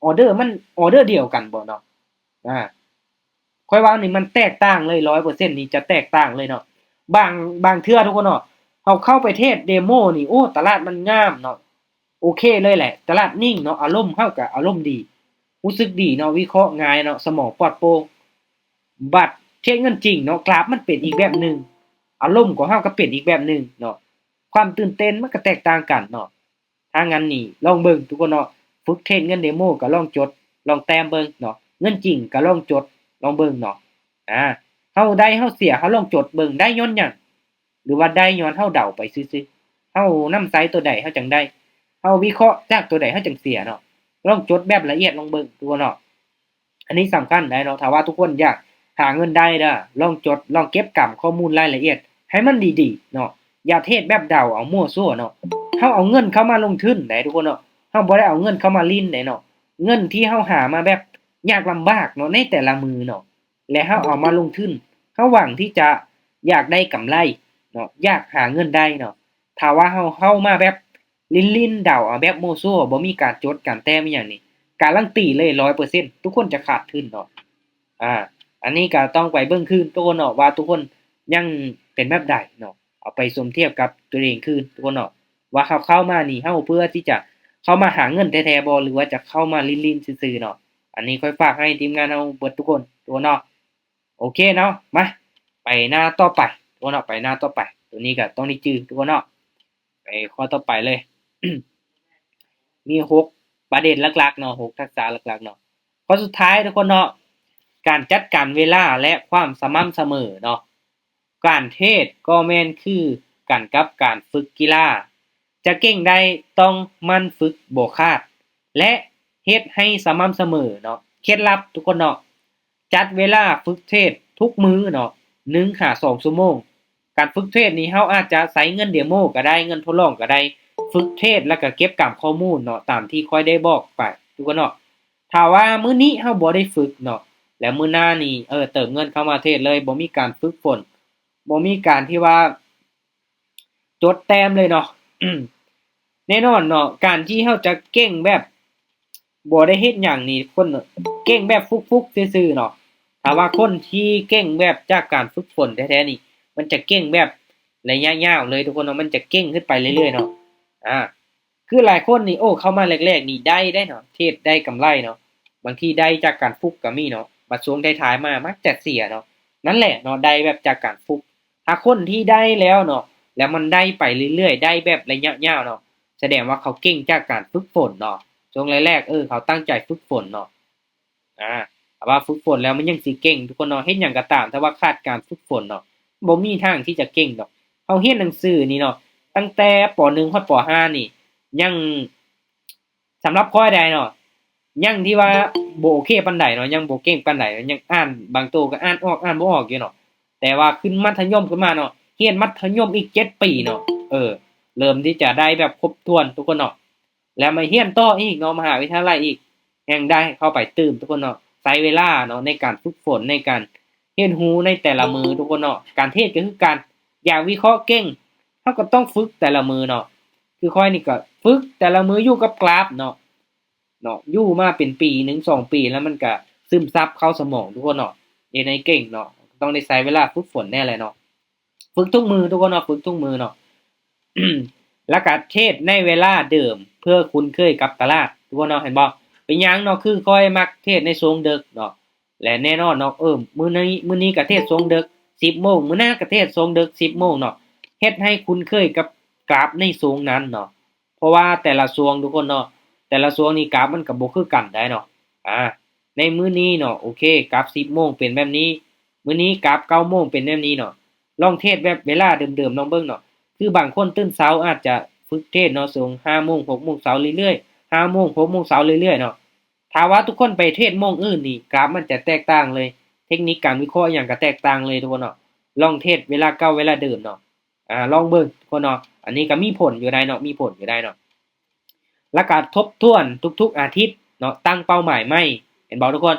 ອໍເດີມັນ ອໍເດີດຽວກັນບໍ່ເນາະ? ອາ ຂ້ອຍວ່ານີ້ມັນແຕກຕ່າງເລີຍ ຮ້ອຍເປີເຊັນນີ້ຈະແຕກຕ່າງເລີຍເນາະ. ບາງ ບາງເທື່ອ ທຸກຄົນເນາະ ເຮົາເຂົ້າໄປເທຣດເດໂມນີ້ ໂອ້ ຕະຫຼາດມັນງາມເນາະ ໂອເຄເລີຍແຫຼະ ຕະຫຼາດນິ່ງເນາະ ອາລົມເຮົາກະອາລົມດີ ຮູ້ສຶກດີເນາະ ວິເຄາະງ່າຍເນາະ ສະໝອງປອດໂປ່ງ. ບັດເທຣດເງິນຈິງເນາະ ກາຟມັນເປັນອີກແບບໜຶ່ງ ອາລົມຂອງເຮົາກະເປັນອີກແບບໜຶ່ງເນາະ ຄວາມຕື່ນເຕັ້ນມັນກະແຕກຕ່າງກັນເນາະ. ຖ້າຊັ້ນນີ້ລອງເບິ່ງທຸກຄົນເນາະ ຝຶກເທຣດເງິນເດໂມກະລອງຈົດ ລອງແຕ້ມເບິ່ງເນາະ ເງິນຈິງກະລອງຈົດລອງເບິ່ງເນາະ. ອາ ເຮົາໄດ້ເຮົາເສຍ ເຮົາລອງຈົດເບິ່ງ ໄດ້ຍ້ອນຫຍັງ ຫຼືວ່າໄດ້ຍ້ອນເຮົາເດົາໄປຊື່ໆ ເຮົານຳໃຊ້ຕົວໃດເຮົາຈັ່ງໄດ້ ເຮົາວິເຄາະຈາກຕົວໃດເຮົາຈັ່ງເສຍເນາະ. ລອງຈົດແບບລະອຽດລອງເບິ່ງທຸກຄົນເນາະ ອັນນີ້ສຳຄັນໄດ໋ເນາະ. ຖ້າວ່າທຸກຄົນຢາກຫາເງິນໄດ້ເດີ ລອງຈົດ ລອງເກັບກຳຂໍ້ມູນລາຍລະອຽດໃຫ້ມັນດີໆເນາະ ຢ່າເທຣດແບບເດົາເອົາມົ້ວຊົ່ວເນາະ. ເຮົາເອົາເງິນເຂົ້າມາລົງທຶນໄດ໋ທຸກຄົນເນາະ ເຮົາບໍ່ໄດ້ເອົາເງິນເຂົ້າມາຫຼິ້ນໄດ໋ເນາະ. ເງິນທີ່ເຮົາຫາມາແບບຍາກລຳບາກເນາະ ໃນແຕ່ລະມື້ເນາະ ແລະ ເຮົາເອົາມາລົງທຶນ ເຮົາຫວັງທີ່ຈະຢາກໄດ້ກຳໄລເນາະ ຢາກຫາເງິນໄດ້ເນາະ. ຖ້າວ່າເຮົາ ເຮົາມາແບບຫຼິ້ນໆ ເດົາເອົາແບບມົ້ວຊົ່ວ ບໍ່ມີການຈົດການແຕ້ມອີ່ຫຍັງນີ້ ກາຣັນຕີເລີຍ ຮ້ອຍເປີເຊັນ ທຸກຄົນຈະຂາດທຶນເນາະ. ອາ ອັນນີ້ກະຕ້ອງໄປເບິ່ງຄືນທຸກຄົນເນາະ ວ່າທຸກຄົນຍັງເປັນແບບໃດເນາະ ເອົາໄປສົມທຽບກັບຕົວເອງຄືນທຸກຄົນເນາະ ວ່າເຮົາເຂົ້າມານີ້ ເຮົາເພື່ອທີ່ຈະເຂົ້າມາຫາເງິນແທ້ໆບໍ່ ຫຼືວ່າຈະເຂົ້າມາຫຼິ້ນໆຊື່ໆເນາະ. ອັນນີ້ຂ້ອຍຝາກໃຫ້ທີມງານເຮົາເບິດທຸກຄົນທຸກຄົນເນາະ. ໂອເຄເນາະ ມາ ໄປໜ້າຕໍ່ໄປທຸກຄົນເນາະ ໄປໜ້າຕໍ່ໄປ. ໂຕນີ້ກະຕ້ອງໄດ້ຈື່ທຸກຄົນເນາະ. ໄປຂໍ້ຕໍ່ໄປເລີຍ ມີຫົກປະເດັນຫຼັກໆເນາະ ຫົກທັກສະຫຼັກໆເນາະ. ຂໍ້ສຸດທ້າຍທຸກຄົນເນາະ ການຈັດການເວລາ ແລະ ຄວາມສະໝ່ຳສະເໝີເນາະ. ການເທຣດກໍແມ່ນຄືກັນກັບການຝຶກກິລາ ຈະເກັ່ງໄດ້ຕ້ອງໝັ່ນຝຶກບໍ່ຂາດ ແລະ ເຮັດໃຫ້ສະໝ່ຳສະເໝີເນາະ. ເຄັດລັບທຸກຄົນເນາະ ຈັດເວລາຝຶກເທຣດທຸກມື້ເນາະ ໜຶ່ງຫາສອງຊົ່ວໂມງ. ການຝຶກເທຣດນີ້ ເຮົາອາດຈະໃຊ້ເງິນເດໂມກະໄດ້ ເງິນທົດລອງກະໄດ້ ຝຶກເທຣດ ແລ້ວກະເກັບກຳຂໍ້ມູນເນາະ ຕາມທີ່ຂ້ອຍໄດ້ບອກໄປທຸກຄົນເນາະ. ຖ້າວ່າມື້ນີ້ເຮົາບໍ່ໄດ້ຝຶກເນາະ ແລ້ວມື້ໜ້ານີ້ ເອີ ເຕີມເງິນເຂົ້າມາເທຣດເລີຍ ບໍ່ມີການຝຶກຝົນ ບໍ່ມີການທີ່ວ່າ ຈົດແຕ້ມເລີຍເນາະ. ແນ່ນອນເນາະ ການທີ່ເຮົາຈະເກັ່ງແບບບໍ່ໄດ້ເຮັດຫຍັງນີ້ ຄົນເກັ່ງແບບຟຸກໆຊື່ໆເນາະ. ຖ້າວ່າຄົນທີ່ເກັ່ງແບບຈາກການຝຶກຝົນແທ້ໆນີ້ ມັນຈະເກັ່ງແບບໄລຍະຍາວເລີຍທຸກຄົນເນາະ ມັນຈະເກັ່ງຂຶ້ນໄປເລື້ອຍໆເນາະ. ອາ ຄືຫຼາຍຄົນນີ້ ໂອ້ ເຂົ້າມາແລກໆນີ້ໄດ້ໄດ໋ເນາະ ເທຣດໄດ້ກຳໄລເນາະ ບາງທີໄດ້ຈາກການຟຸກກະມີເນາະ ບັດຊ່ວງທ້າຍໆມາມັກຈະເສຍເນາະ. ນັ້ນແຫຼະເນາະ ໄດ້ແບບຈາກການຟຸກ. ຖ້າຄົນທີ່ໄດ້ແລ້ວເນາະ ແລ້ວມັນໄດ້ໄປເລື້ອຍໆ ໄດ້ແບບໄລຍະຍາວເນາະ ສະແດງວ່າເຂົາເກັ່ງຈາກການຝຶກຝົນເນາະ. ຊ່ວງແລກໆ ເອີ ເຂົາຕັ້ງໃຈຝຶກຝົນເນາະ. ອາ ຖ້າວ່າຝຶກຝົນແລ້ວມັນຍັງຊິເກັ່ງທຸກຄົນເນາະ. ເຮັດຫຍັງກະຕາມ ຖ້າວ່າຂາດການຝຶກຝົນເນາະ ບໍ່ມີທາງທີ່ຈະເກັ່ງດອກ. ເຮົາຮຽນໜັງສືນີ້ເນາະ ຕັ້ງແຕ່ ປໍໜຶ່ງ ຮອດ ປໍຫ້ານີ້ ຍັງ ສຳລັບຂ້ອຍໄດ໋ເນາະ ຍັງທີ່ວ່າບໍ່ໂອເຄປານໃດເນາະ ຍັງບໍ່ເກັ່ງປານໃດເນາະ ຍັງອ່ານ ບາງໂຕກະອ່ານອອກ ອ່ານບໍ່ອອກຢູ່ເນາະ. ແຕ່ວ່າຂຶ້ນມັດທະຍົມຂຶ້ນມາເນາະ ຮຽນມັດທະຍົມອີກເຈັດປີເນາະ ເອີ ເລີ່ມທີ່ຈະໄດ້ແບບຄົບຖ້ວນທຸກຄົນເນາະ. ແລ້ວມາຮຽນຕໍ່ອີກເນາະ ມະຫາວິທະຍາໄລອີກ ແຮ່ງໄດ້ເຂົ້າໄປຕື່ມທຸກຄົນເນາະ. ໃຊ້ເວລາເນາະ ໃນການຝຶກຝົນ ໃນການຮຽນຮູ້ໃນແຕ່ລະມື້ທຸກຄົນເນາະ. ການເທຣດກະຄືກັນ ຢາກວິເຄາະເກັ່ງ ເຮົາກະຕ້ອງຝຶກແຕ່ລະມື້ເນາະ. ຄືຂ້ອຍນີ້ກະຝຶກແຕ່ລະມື້ ຢູ່ກັບກຣາຟເນາະ ເນາະ ຢູ່ມາເປັນປີໜຶ່ງສອງປີ ແລ້ວມັນກະຊຶມຊັບເຂົ້າສະໝອງທຸກຄົນເນາະ ເຮັດໃຫ້ເກັ່ງເນາະ. ຕ້ອງໄດ້ໃຊ້ເວລາຝຶກຝົນແດ່ແຫຼະເນາະ. ຝຶກທຸກມື້ທຸກຄົນເນາະ, ຝຶກທຸກມື້ເນາະ. ແລ້ວກະເທຣດໃນເວລາເດີມ ເພື່ອຄຸ້ນເຄີຍກັບຕະຫຼາດ ທຸກຄົນເນາະ. ເຫັນບໍ່? ເປັນຫຍັງເນາະ ຄືຂ້ອຍມັກເທຣດໃນຊ່ວງເດິກເນາະ. ແລະແນ່ນອນເນາະ ເອີ ມື້ນີ້ ມື້ນີ້ກະເທຣດຊ່ວງເດິກ ສິບໂມງ, ມື້ໜ້າກະເທຣດຊ່ວງເດິກ ສິບໂມງເນາະ. ເຮັດໃຫ້ຄຸ້ນເຄີຍກັບກຣາຟໃນຊ່ວງນັ້ນເນາະ. ເພາະວ່າແຕ່ລະຊ່ວງທຸກຄົນເນາະ, ແຕ່ລະຊ່ວງນີ້ກຣາຟມັນກະບໍ່ຄືກັນໃດເນາະ. ອາ ໃນມື້ນີ້ເນາະ ໂອເຄ ກຣາຟສິບໂມງເປັນແບບນີ້, ມື້ນີ້ກຣາຟເກົ້າໂມງເປັນແບບນີ້ເນາະ. ລອງເທຣດແບບເວລາເດີມໆລອງເບິ່ງເນາະ. ຄືບາງຄົນຕື່ນເຊົ້າອາດຈະຝຶກເທຣດເນາະ ຊ່ວງຫ້າໂມງ ຫົກໂມງເຊົ້າເລື້ອຍໆ, ຫ້າໂມງ ຫົກໂມງເຊົ້າເລື້ອຍໆເນາະ. ຖ້າວ່າທຸກຄົນໄປເທຣດໂມງອື່ນນີ້ ກຣາຟມັນຈະແຕກຕ່າງເລີຍ, ເທັກນິກການວິເຄາະຫຍັງກະແຕກຕ່າງເລີຍທຸກຄົນເນາະ. ລອງເທຣດເວລາເກົ່າເວລາເດີມເນາະ. ອາ ລອງເບິ່ງທຸກຄົນເນາະ. ອັນນີ້ກະມີຜົນຢູ່ໄດ໋ເນາະ, ມີຜົນຢູ່ໄດ໋ເນາະ. ແລ້ວກະທົບທວນທຸກໆອາທິດເນາະ, ຕັ້ງເປົ້າໝາຍໃໝ່. ເຫັນບໍ່ທຸກຄົນ?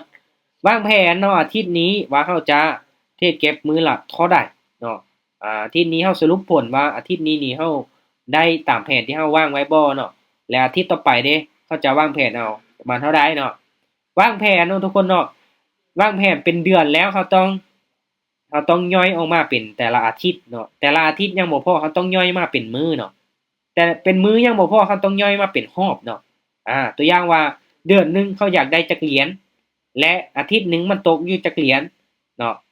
ວາງແຜນເນາະ ອາທິດນີ້ວ່າເຮົາຈະເທຣດເກັບມື້ລະເທົ່າໃດເນາະ. ອາ ອາທິດນີ້ເຮົາສະຫຼຸບຜົນວ່າອາທິດນີ້ນີ້ເຮົາໄດ້ຕາມແຜນທີ່ເຮົາວາງໄວ້ບໍ່ເນາະ. ແລະອາທິດຕໍ່ໄປເດ ເຮົາຈະວາງແຜນເອົາປະມານເທົ່າໃດເນາະ. ວາງແຜນເນາະທຸກຄົນເນາະ, ວາງແຜນເປັນເດືອນແລ້ວ ເຮົາຕ້ອງ ເຮົາຕ້ອງຍ່ອຍອອກມາເປັນແຕ່ລະອາທິດເນາະ. ແຕ່ລະອາທິດຍັງບໍ່ພໍ ເຮົາຕ້ອງຍ່ອຍມາເປັນມື້ເນາະ. ແຕ່ເປັນມື້ຍັງບໍ່ພໍ ເຮົາຕ້ອງຍ່ອຍມາເປັນຮອບເນາະ. ອາ ຕົວຢ່າງວ່າເດືອນໜຶ່ງເຮົາຢາກໄດ້ຈັກຫຼຽນ ແລະອາທິດໜຶ່ງມັນຕົກຢູ່ຈັກຫຼຽນເນາະ.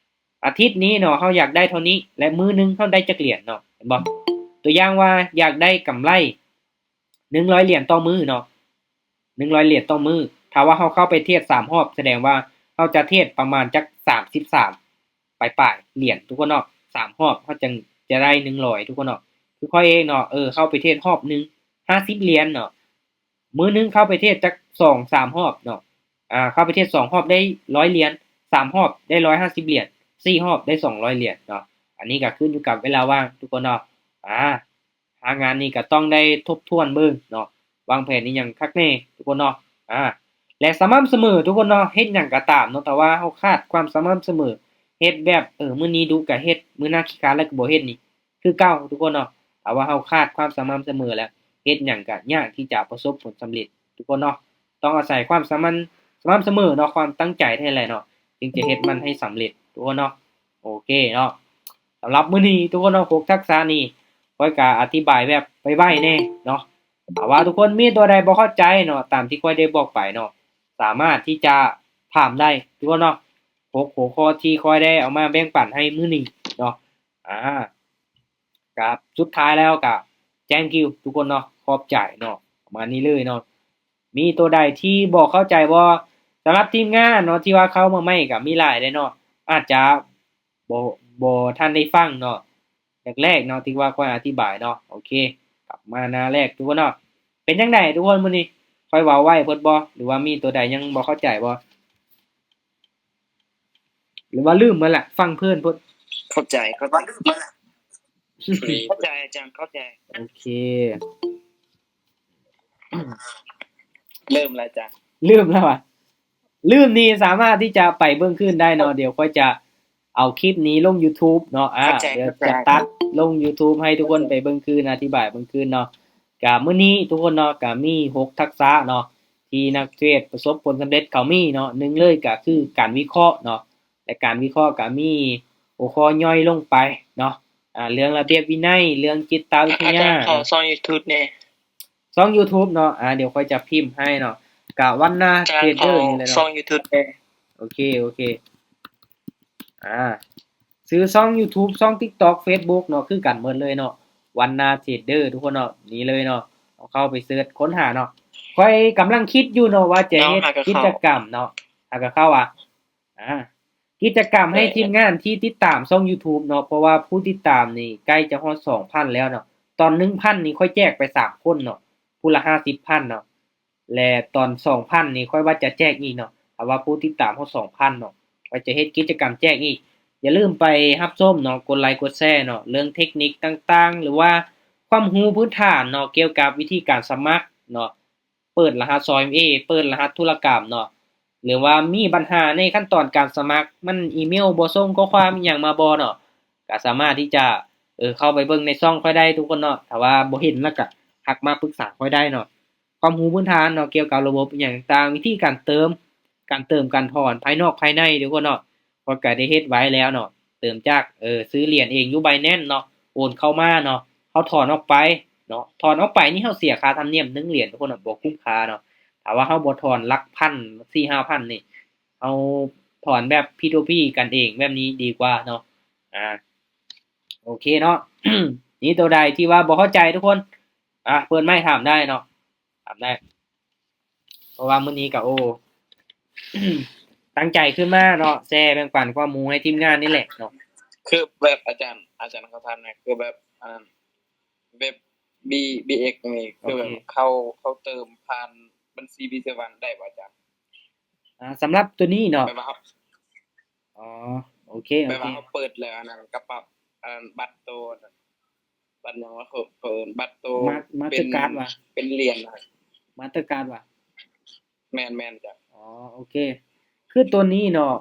ອາທິດນີ້ເນາະ ເຮົາຢາກໄດ້ເທົ່ານີ້ ແລະມື້ໜຶ່ງເຮົາໄດ້ຈັກຫຼຽນເນາະ. ເຫັນບໍ່? ຕົວຢ່າງວ່າຢາກໄດ້ກຳໄລ ໜຶ່ງຮ້ອຍຫຼຽນຕໍ່ມື້ເນາະ, ໜຶ່ງຮ້ອຍຫຼຽນຕໍ່ມື້. ຖ້າວ່າເຮົາເຂົ້າໄປເທຣດສາມຮອບ ສະແດງວ່າເຮົາຈະເທຣດປະມານຈັກສາມສິບສາມປາຍໆຫຼຽນທຸກຄົນເນາະ. ສາມຮອບເຮົາຈຶ່ງຈະໄດ້ໜຶ່ງຮ້ອຍທຸກຄົນເນາະ. ຄືຂ້ອຍເອງເນາະ ເອີ ເຂົ້າໄປເທຣດຮອບໜຶ່ງຫ້າສິບຫຼຽນເນາະ, ມື້ໜຶ່ງເຂົ້າໄປເທຣດຈັກສອງສາມຮອບເນາະ. ອາ ເຂົ້າໄປເທຣດສອງຮອບໄດ້ຮ້ອຍຫຼຽນ, ສາມຮອບໄດ້ຮ້ອຍຫ້າສິບຫຼຽນ, ສີ່ຮອບໄດ້ສອງຮ້ອຍຫຼຽນເນາະ. ອັນນີ້ກະຂຶ້ນຢູ່ກັບເວລາວ່າງທຸກຄົນເນາະ. ອາ ຫາງານນີ້ກະຕ້ອງໄດ້ທົບທວນເບິ່ງເນາະ, ວາງແຜນອີ່ຫຍັງຄັກແນ່ທຸກຄົນເນາະ. ອາ ແລະສະໝ່ຳສະເໝີທຸກຄົນເນາະ, ເຮັດຫຍັງກະຕາມເນາະ ຖ້າວ່າເຮົາຂາດຄວາມສະໝ່ຳສະເໝີ ເຮັດແບບ ເອີ ມື້ນີ້ດຸກະເຮັດ ມື້ໜ້າຂີ້ຄ້ານແລ້ວກະບໍ່ເຮັດນີ້ ຄືເກົ່າທຸກຄົນເນາະ. ຖ້າວ່າເຮົາຂາດຄວາມສະໝ່ຳສະເໝີແລ້ວ ເຮັດຫຍັງກະຍາກທີ່ຈະປະສົບຜົນສຳເລັດທຸກຄົນເນາະ. ຕ້ອງອາໄສຄວາມສະໝ່ຳ ສະໝ່ຳສະເໝີເນາະ, ຄວາມຕັ້ງໃຈແທ້ແຫຼະເນາະ ຈຶ່ງຈະເຮັດມັນໃຫ້ສຳເລັດທຸກຄົນເນາະ. ໂອເຄເນາະ, ສຳລັບມື້ນີ້ທຸກຄົນເນາະ ຫົກທັກສະນີ້ ຂ້ອຍກະອະທິບາຍແບບໄວໆແນ່ເນາະ. ຖ້າວ່າທຸກຄົນມີຕົວໃດບໍ່ເຂົ້າໃຈເນາະ ຕາມທີ່ຂ້ອຍໄດ້ບອກໄປເນາະ ສາມາດທີ່ຈະຖາມໄດ້ທຸກຄົນເນາະ. ຫົກຫົວຂໍ້ທີ່ຂ້ອຍໄດ້ເອົາມາແບ່ງປັນໃຫ້ມື້ນີ້ເນາະ. ອາ ກະສຸດທ້າຍແລ້ວກະ thank you ທຸກຄົນເນາະ, ຂອບໃຈເນາະ, ປະມານນີ້ເລີຍເນາະ. ມີຕົວໃດທີ່ບໍ່ເຂົ້າໃຈບໍ່? ສຳລັບທີມງານເນາະ ທີ່ວ່າເຂົ້າມາໃໝ່ກະມີຫຼາຍເດ້ເນາະ, ອາດຈະບໍ່ ບໍ່ທັນໄດ້ຟັງເນາະ ແລກໆເນາະ ທີ່ວ່າຂ້ອຍອະທິບາຍເນາະ. ໂອເຄ ກັບມາໜ້າແລກທຸກຄົນເນາະ. ເປັນຈັ່ງໃດທຸກຄົນ ມື້ນີ້ຂ້ອຍເວົ້າໄວໂພດບໍ່ ຫຼືວ່າມີຕົວໃດຍັງບໍ່ເຂົ້າໃຈບໍ່? ຫຼືວ່າລືມໝົດລະ ຟັງເພີນໂພດ? ເຂົ້າໃຈ ເຂົ້າໃຈ ເຂົ້າໃຈອາຈານ ເຂົ້າໃຈ. ໂອເຄ ເລີ່ມແລ້ວອາຈານ ລືມແລ້ວຫວາ? ລືມນີ້ສາມາດທີ່ຈະໄປເບິ່ງຄືນໄດ້ເນາະ. ດຽວຂ້ອຍຈະເອົາຄລິບນີ້ລົງ YouTube ເນາະ. ອາ ເຂົ້າໃຈ ດຽວຈະຕັດລົງ YouTube ໃຫ້ທຸກຄົນໄປເບິ່ງຄືນ ອະທິບາຍເບິ່ງຄືນເນາະ. ກະມື້ນີ້ທຸກຄົນເນາະ ກະມີຫົກທັກສະເນາະ ທີ່ນັກເທຣດປະສົບຜົນສຳເລັດເຂົາມີເນາະ. ໜຶ່ງເລີຍກະຄືການວິເຄາະເນາະ ແລະ ການວິເຄາະກະມີຫົວຂໍ້ຍ່ອຍລົງໄປເນາະ ອາ ເລື່ອງລະບຽບວິໄນ ເລື່ອງຈິດຕະວິທະຍາ. ອາຈານ ຂໍຊ່ອງ YouTube ແດ່. ຊ່ອງ YouTube ເນາະ ອາ ດຽວຂ້ອຍຈະພິມໃຫ້ເນາະ ກະວັນນາເທຣດເດີນີ້ແຫຼະເນາະ. ຊ່ອງ YouTube ແດ່. ໂອເຄ ໂອເຄ ອາ ຊື່ຊ່ອງ YouTube ຊ່ອງ TikTok Facebook ເນາະ ຄືກັນໝົດເລີຍເນາະ ວັນນາເທຣດເດີ ທຸກຄົນເນາະ. ນີ້ເລີຍເນາະ ເຂົ້າໄປເສີດຄົ້ນຫາເນາະ. ຂ້ອຍກຳລັງຄິດຢູ່ເນາະວ່າຈະເຮັດກິດຈະກຳເນາະ ຫາກະເຂົ້າວ່າ ອາ ກິດຈະກຳໃຫ້ທີມງານທີ່ຕິດຕາມຊ່ອງ YouTube ເນາະ ເພາະວ່າຜູ້ຕິດຕາມນີ້ໃກ້ຈະຮອດສອງພັນແລ້ວເນາະ. ຕອນໜຶ່ງພັນນີ້ຂ້ອຍແຈກໄປສາມຄົນເນາະ ຜູ້ລະຫ້າສິບພັນເນາະ ແລະ ຕອນສອງພັນນີ້ຂ້ອຍວ່າຈະແຈກອີກເນາະ. ຖ້າວ່າຜູ້ຕິດຕາມຮອດສອງພັນເນາະ ຂ້ອຍຈະເຮັດກິດຈະກຳແຈກອີກ. ຢ່າລືມໄປຮັບຊົມເນາະ ກົດໄລກົດແຊເນາະ ເລື່ອງເທັກນິກຕ່າງໆ ຫຼືວ່າຄວາມຮູ້ພື້ນຖານເນາະ ກ່ຽວກັບວິທີການສະໝັກເນາະ ເປີດລະຫັດ ສອງເອັມເອ ເປີດລະຫັດທຸລະກຳເນາະ ຫຼືວ່າມີບັນຫາໃນຂັ້ນຕອນການສະໝັກ ມັນອີເມວບໍ່ສົ່ງຂໍ້ຄວາມອີ່ຫຍັງມາບໍ່ເນາະ ກະສາມາດທີ່ຈະ ເອີ ເຂົ້າໄປເບິ່ງໃນຊ່ອງຂ້ອຍໄດ້ທຸກຄົນເນາະ. ຖ້າວ່າບໍ່ເຫັນລະກະທັກມາປຶກສາຂ້ອຍໄດ້ເນາະ. ຄວາມຮູ້ພື້ນຖານເນາະ ກ່ຽວກັບລະບົບອີ່ຫຍັງຕ່າງໆ ວິທີການເຕີມ ການເຕີມການຖອນພາຍນອກພາຍໃນທຸກຄົນເນາະ ຂ້ອຍກະໄດ້ເຮັດໄວ້ແລ້ວເນາະ. ເຕີມຈາກ ເອີ ຊື້ຫຼຽນເອງຢູ່ Binance ເນາະ ໂອນເຂົ້າມາເນາະ ເຮົາຖອນອອກໄປເນາະ ຖອນອອກໄປນີ້ເຮົາເສຍຄ່າທຳນຽມໜຶ່ງຫຼຽນ ທຸກຄົນນະ ບໍ່ຄຸ້ມຄ່າເນາະ. ຖ້າວ່າເຮົາບໍ່ຖອນຫຼັກພັນ ສີ່ຫ້າພັນນີ້ ເຮົາຖອນແບບ P to P ກັນເອງແບບນີ້ດີກວ່າເນາະ. ອາ ໂອເຄເນາະ ມີໂຕໃດທີ່ວ່າບໍ່ເຂົ້າໃຈທຸກຄົນ ອາ ເປີດໄມຖາມໄດ້ເນາະ ຖາມໄດ້ ເພາະວ່າມື້ນີ້ກະ ໂອ້ ຕັ້ງໃຈຂຶ້ນມາເນາະ ແຊແບ່ງປັນຄວາມຮູ້ໃຫ້ທີມງານນີ້ແຫຼະເນາະ. ຄືແບບອາຈານ ອາຈານຂໍຖາມແດ່ ຄືແບບ ອັນນັ້ນ ແບບ B- BX ນີ້ ຄືແບບ ໂອເຄ ເຂົາ ເຂົາເຕີມຜ່ານບັນຊີ BCEL One ໄດ້ບໍ່ອາຈານ? ອາ ສຳລັບໂຕນີ້ເນາະ ແບບວ່າເຮົາ ອໍ ໂອເຄ ແບບວ່າເຮົາເປີດແລ້ວ ອັນນັ້ນ ກະປັບ ອັນນັ້ນ ບັດໂຕ ບັດຫຍັງວະ ເຂົາເອີ້ນບັດໂຕ ມາສເຕີກາດວະ ເປັນຫຼຽນນະ ມາສເຕີກາດວະ. ແມ່ນໆ ເຈົ້າ. ອໍ ໂອເຄ ຄືໂຕນີ້ເນາະ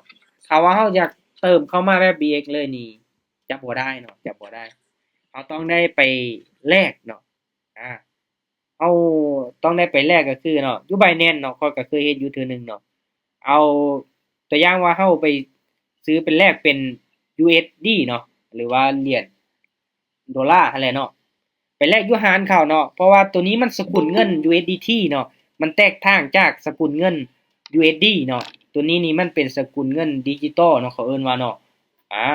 ຖ້າວ່າເຮົາຢາກເຕີມເຂົ້າມາແບບ BX ເລີຍນີ້ ຈະບໍ່ໄດ້ເນາະ ຈະບໍ່ໄດ້ ເຮົາຕ້ອງໄດ້ໄປແລກເນາະ. ອາ ເຮົາຕ້ອງໄດ້ໄປແລກ ກະຄືເນາະ ຢູ່ Binance ເນາະ ຂ້ອຍກະເຄີຍເຮັດຢູ່ເທື່ອໜຶ່ງເນາະ. ເອົາຕົວຢ່າງວ່າເຮົາໄປຊື້ເປັນແລກເປັນ USD ເນາະ ຫຼືວ່າຫຼຽນໂດລາຫັ້ນແຫຼະເນາະ ໄປແລກຢູ່ຮ້ານເຂົາເນາະ ເພາະວ່າໂຕນີ້ມັນສະກຸນເງິນ USDT ເນາະ ມັນແຕກຕ່າງຈາກສະກຸນເງິນ USD ເນາະ. ໂຕນີ້ນີ້ມັນເປັນສະກຸນເງິນດິຈິຕອລເນາະ ເຂົາເອີ້ນວ່າເນາະ. ອາ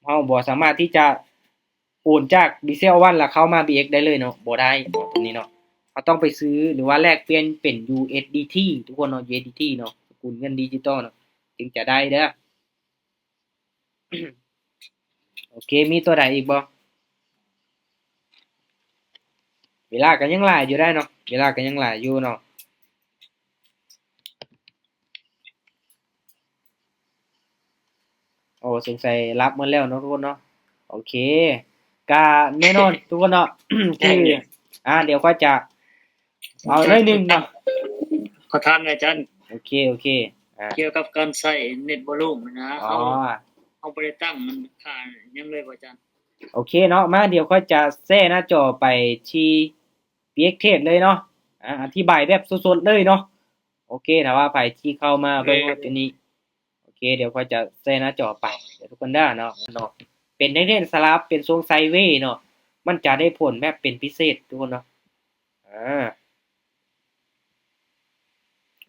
ເຮົາບໍ່ສາມາດທີ່ຈະໂອນຈາກ BCEL One ແລ້ວເຂົ້າມາ BX ໄດ້ເລີຍເນາະ ບໍ່ໄດ້ເນາະ ໂຕນີ້ເນາະ. ເຮົາຕ້ອງໄປຊື້ ຫຼືວ່າແລກປ່ຽນເປັນ USDT ທຸກຄົນເນາະ USDT ເນາະ ສະກຸນເງິນດິຈິຕອລເນາະ ຈຶ່ງຈະໄດ້ເດີ້. ໂອເຄ ມີຕົວໃດອີກບໍ່? ເວລາກະຍັງຫຼາຍຢູ່ໄດ໋ເນາະ ເວລາກະຍັງຫຼາຍຢູ່ເນາະ. ໂອ້ ສົງໄສຫຼັບໝົດແລ້ວເນາະທຸກຄົນເນາະ. ໂອເຄ ກະແນ່ນອນທຸກຄົນເນາະ ຄື ອາ ດຽວຂ້ອຍຈະເອົາໜ້ອຍໜຶ່ງເນາະ. ຂໍຖາມແດ່ອາຈານ. ໂອເຄ ໂອເຄ ອາ ກ່ຽວກັບການໃຊ້ເນັດວອລຸມນະ ເຮົາ ເຮົາບໍ່ໄດ້ຕັ້ງຄ່າຫຍັງເລີຍບໍ່ອາຈານ? ໂອເຄເນາະ ມາ ດຽວຂ້ອຍຈະແຊໜ້າຈໍໄປທີ່ BX Trade ເລີຍເນາະ ອາ ອະທິບາຍແບບສົດໆເລີຍເນາະ. ໂອເຄ ຖ້າວ່າໃຜທີ່ເຂົ້າມາເບິ່ງຮອດຈຸດນີ້ ໂອເຄ ດຽວຂ້ອຍຈະແຊໜ້າຈໍໄປເດີທຸກຄົນເດີເນາະ ເນາະ ເປັນເທຣນສະຫຼັບ ເປັນຊົງໄຊເວເນາະ ມັນຈະໄດ້ຜົນແບບເປັນພິເສດທຸກຄົນເນາະ. ອາ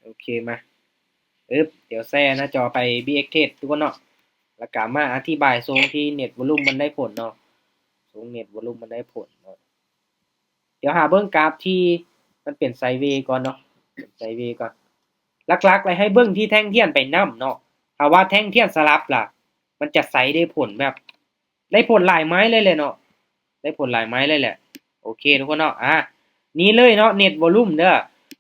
ໂອເຄ ມາ ອຶບ ດຽວແຊໜ້າຈໍໄປ BX Trade ທຸກຄົນເນາະ ແລ້ວກະມາອະທິບາຍຊົງທີ່ເນັດວອລຸມມັນໄດ້ຜົນເນາະ ຊົງເນັດວອລຸມມັນໄດ້ຜົນເນາະ. ດຽວຫາເບິ່ງກາຟທີ່ມັນເປັນໄຊເວກ່ອນເນາະ ໄຊເວກ່ອນ. ຫຼັກໆ ແລ້ວໃຫ້ເບິ່ງທີ່ແທ່ງທຽນໄປນຳເນາະ ຖ້າວ່າແທ່ງທຽນສະຫຼັບລະ ມັນຈະໃຊ້ໄດ້ຜົນແບບ ໄດ້ຜົນຫຼາຍໄມ້ເລີຍແຫຼະເນາະ ໄດ້ຜົນຫຼາຍໄມ້ເລີຍແຫຼະ. ໂອເຄທຸກຄົນເນາະ ອາ ນີ້ເລີຍເນາະ ເນັດວອລຸມເດີ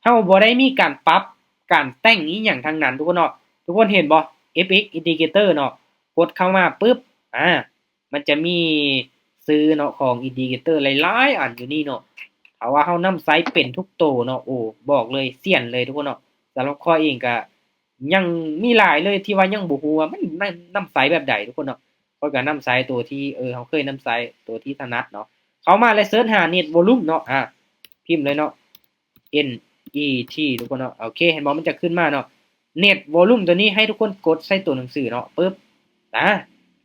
ເຮົາບໍ່ໄດ້ມີການປັບການແຕ່ງອີ່ຫຍັງທັງນັ້ນທຸກຄົນເນາະ. ທຸກຄົນເຫັນບໍ່ FX Indicator ເນາະ ກົດເຂົ້າມາປຶບ ອາ ມັນຈະມີຊື່ເນາະ ຂອງ Indicator ຫຼາຍໆອັນຢູ່ນີ້ເນາະ. ຖ້າວ່າເຮົານຳໃຊ້ເປັນທຸກໂຕເນາະ ໂອ້ ບອກເລີຍ ຊຽນເລີຍທຸກຄົນເນາະ. ສຳລັບຂ້ອຍເອງກະຍັງມີຫຼາຍເລີຍທີ່ວ່າຍັງບໍ່ຮູ້ວ່າມັນນຳໃຊ້ແບບໃດທຸກຄົນເນາະ. ຂ້ອຍກະນຳໃຊ້ໂຕທີ່ ເອີ ເຮົາເຄີຍນຳໃຊ້ ໂຕທີ່ຖະໜັດເນາະ. ເຂົ້າມາແລ້ວເສີດຫາເນັດວອລຸມເນາະ ອາ ພິມເລີຍເນາະ NET ທຸກຄົນເນາະ. ໂອເຄ ເຫັນບໍ່ ມັນຈະຂຶ້ນມາເນາະ ເນັດວອລຸມໂຕນີ້ ໃຫ້ທຸກຄົນກົດໃສ່ໂຕໜັງສືເນາະ ປຶບ ອາ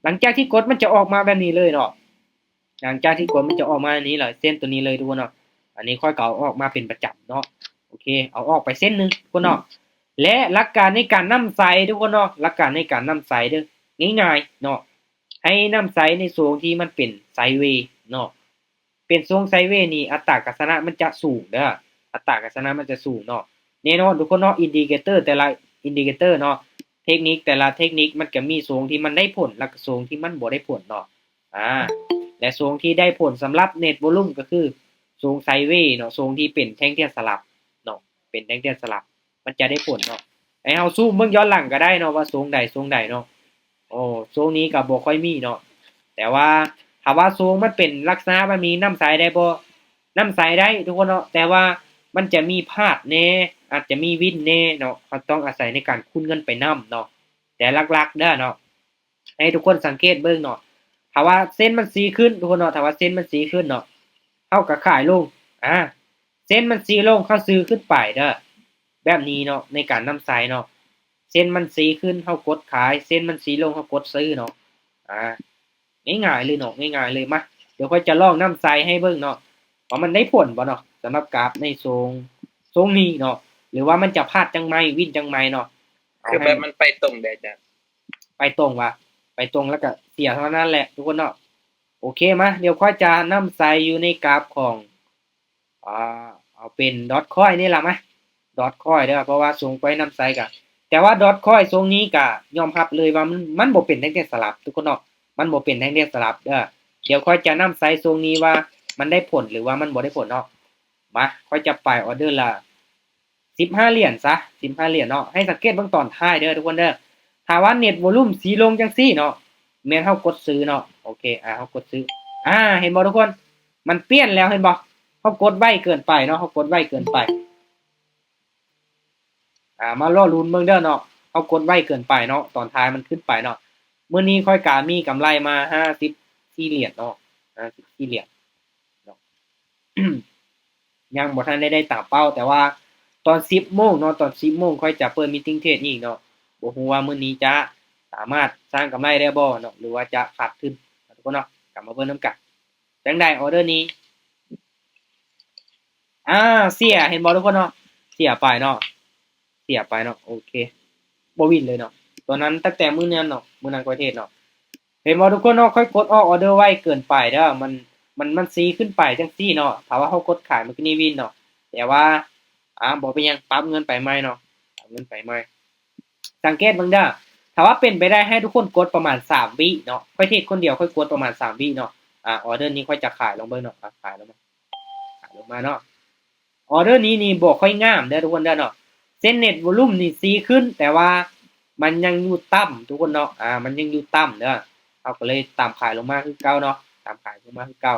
ຫຼັງຈາກທີ່ກົດມັນຈະອອກມາແບບນີ້ເລີຍເນາະ. ຫຼັງຈາກທີ່ກົດມັນຈະອອກມາແບບນີ້ເລີຍ ເຊັ່ນໂຕນີ້ເລີຍທຸກຄົນເນາະ. ອັນນີ້ຂ້ອຍກະເອົາອອກມາເປັນປະຈຳເນາະ. ໂອເຄ ເອົາອອກໄປເສັ້ນໜຶ່ງທຸກຄົນເນາະ. ແລະ ຫຼັກການໃນການນຳໃຊ້ທຸກຄົນເນາະ ຫຼັກການໃນການນຳໃຊ້ເດີ້ ງ່າຍໆເນາະ ໃຫ້ນຳໃຊ້ໃນຊົງທີ່ມັນເປັນໄຊເວເນາະ. ເປັນຊົງໄຊເວນີ້ ອັດຕາການຊະນະມັນຈະສູງເດີ້ ອັດຕາການຊະນະມັນຈະສູງເນາະ. ແນ່ນອນທຸກຄົນເນາະ Indicator ແຕ່ລະ Indicator ເນາະ ເທັກນິກແຕ່ລະເທັກນິກ ມັນກະມີຊົງທີ່ມັນໄດ້ຜົນ ແລະ ກະຊົງທີ່ມັນບໍ່ໄດ້ຜົນເນາະ. ອາ ແລະ ຊົງທີ່ໄດ້ຜົນສຳລັບເນັດວອລຸມກະຄືຊົງໄຊເວເນາະ ຊົງທີ່ເປັນແທ່ງທຽນສະຫຼັບເນາະ ເປັນແທ່ງທຽນສະຫຼັບ ມັນຈະໄດ້ຜົນເນາະ. ໃຫ້ເຮົາຊູມເບິ່ງຍ້ອນຫຼັງກະໄດ້ເນາະ ວ່າຊົງໃດຊົງໃດເນາະ. ໂອ້ ຊ່ວງນີ້ກະບໍ່ຄ່ອຍມີເນາະ ແຕ່ວ່າຖ້າວ່າຊ່ວງມັນເປັນລັກສະນະແບບນີ້ ນຳໃຊ້ໄດ້ບໍ່? ນຳໃຊ້ໄດ້ທຸກຄົນເນາະ ແຕ່ວ່າມັນຈະມີພາດແດ່ ອາດຈະມີວິນແດ່ເນາະ ເຮົາຕ້ອງອາໄສໃນການຄູນເງິນໄປນຳເນາະ. ແຕ່ຫຼັກໆເດີເນາະ ໃຫ້ທຸກຄົນສັງເກດເບິ່ງເນາະ ຖ້າວ່າເສັ້ນມັນຊີ້ຂຶ້ນທຸກຄົນເນາະ ຖ້າວ່າເສັ້ນມັນຊີ້ຂຶ້ນເນາະ ເຮົາກະຂາຍລົງ ອາ ເສັ້ນມັນຊີ້ລົງ ເຮົາຊື້ຂຶ້ນໄປເດີ ແບບນີ້ເນາະ ໃນການນຳໃຊ້ເນາະ. ເສັ້ນມັນຊີ້ຂຶ້ນ ເຮົາກົດຂາຍ ເສັ້ນມັນຊີ້ລົງ ເຮົາກົດຊື້ເນາະ. ອ່າ ງ່າຍໆເລີຍເນາະ ງ່າຍໆເລີຍ. ມາ ດຽວຂ້ອຍຈະລອງນຳໃສ່ໃຫ້ເບິ່ງເນາະ ວ່າມັນໄດ້ຜົນບໍ່ເນາະ ສຳລັບກາບໃນໂຊງ ໂຊງນີ້ເນາະ ຫຼືວ່າມັນຈະພາດຈັ່ງໃໝ ວິນຈັ່ງໃໝເນາະ. ເອົາ ຄືແບບມັນໄປຕົງເດ້ອາຈານ ໄປຕົງຫວາ ໄປຕົງແລ້ວກະເສຍເທົ່ານັ້ນແຫຼະທຸກຄົນເນາະ. ໂອເຄ ມາ ດຽວຂ້ອຍຈະນຳໃສ່ຢູ່ໃນກາບຂອງ ອ່າ ເອົາເປັນດອດຄອຍນີ້ລະມາ ດອດຄອຍເດີ້ ເພາະວ່າຊົງຂ້ອຍນຳໃສ່ກະ ແຕ່ວ່າດອດຄອຍຊົງນີ້ກະຍອມຮັບເລີຍວ່າມັນ ມັນບໍ່ເປັນແຕ່ສະຫຼັບທຸກຄົນເນາະ ມັນບໍ່ເປັນແທ່ງດຽວສະຫຼັບເດີ້. ດຽວຂ້ອຍຈະນຳໃສ່ຊົງນີ້ວ່າມັນໄດ້ຜົນ ຫຼືວ່າມັນບໍ່ໄດ້ຜົນເນາະ. ມາ ຂ້ອຍຈະໄປອອເດີລະສິບຫ້າຫຼຽນຊະ ສິບຫ້າຫຼຽນເນາະ. ໃຫ້ສັງເກດເບິ່ງຕອນທ້າຍເດີ້ທຸກຄົນເດີ້ ຖ້າວ່າເນັດໂວລຸມຊີ້ລົງຈັ່ງຊີ້ເນາະ ແມ່ນເຮົາກົດຊື້ເນາະ. ໂອເຄ ອ່າ ເຮົາກົດຊື້ ອ່າ ເຫັນບໍ່ທຸກຄົນ ມັນປ່ຽນແລ້ວ ເຫັນບໍ່? ເຮົາກົດໄວເກີນໄປເນາະ ເຮົາກົດໄວເກີນໄປ. ອ່າ ມາລໍລຸ້ນເບິ່ງເດີ້ເນາະ ເຮົາກົດໄວເກີນໄປເນາະ ຕອນທ້າຍມັນຂຶ້ນໄປເນາະ. ມື້ນີ້ຂ້ອຍກະມີກຳໄລມາຫ້າສິບສີ່ຫຼຽນເນາະ ຫ້າສິບສີ່ຫຼຽນເນາະ ຍັງບໍ່ທັນໄດ້ ໄດ້ຕາມເປົ້າ ແຕ່ວ່າຕອນສິບໂມງເນາະ ຕອນສິບໂມງຂ້ອຍຈະເປີດມີຕິງເທຣດອີກເນາະ. ບໍ່ຮູ້ວ່າມື້ນີ້ຈະສາມາດສ້າງກຳໄລໄດ້ບໍ່ເນາະ ຫຼືວ່າຈະຂາດທຶນ ທຸກຄົນເນາະ. ກັບມາເບິ່ງນຳກັນ ຈັ່ງໃດອອເດີນີ້? ອ່າ ເສຍ ເຫັນບໍ່ທຸກຄົນເນາະ ເສຍໄປເນາະ ເສຍໄປເນາະ. ໂອເຄ ບໍ່ວິນເລີຍເນາະ ຕົວນັ້ນຕັ້ງແຕ່ມື້ນັ້ນເນາະ ມື້ນັ້ນຂ້ອຍເທຣດເນາະ. ເຫັນບໍ່ທຸກຄົນເນາະ ຂ້ອຍກົດອອກອອເດີໄວເກີນໄປເດີ້ ມັນ ມັນ ມັນຊີ້ຂຶ້ນໄປຈັ່ງຊີ້ເນາະ. ຖ້າວ່າເຮົາກົດຂາຍ ມັນກໍນີ້ວິນເນາະ ແຕ່ວ່າ ອ່າ ບໍ່ເປັນຫຍັງ ປັບເງິນໄປໃໝ່ເນາະ ປັບເງິນໄປໃໝ່. ສັງເກດເບິ່ງເດີ້ ຖ້າວ່າເປັນໄປໄດ້ໃຫ້ທຸກຄົນກົດປະມານສາມວິເນາະ ຂ້ອຍເທຣດຄົນດຽວ ຂ້ອຍກົດປະມານສາມວິເນາະ. ອາ ອອເດີນີ້ຂ້ອຍຈະຂາຍລົງເບິ່ງເນາະ ອາ ຂາຍລົງມາ ຂາຍລົງມາເນາະ. ອອເດີນີ້ນີ້ບໍ່ຄ່ອຍງາມເດີ້ທຸກຄົນເດີ້ເນາະ ເສັ້ນເນັດໂວລຸມນີ້ຊີ້ຂຶ້ນ ແຕ່ວ່າມັນຍັງຢູ່ຕ່ຳທຸກຄົນເນາະ ອາ ມັນຍັງຢູ່ຕ່ຳເດີ້. ເຮົາກໍເລີຍຕາມຂາຍລົງມາຄືເກົ່າເນາະ ຕາມຂາຍລົງມາຄືເກົ່າ.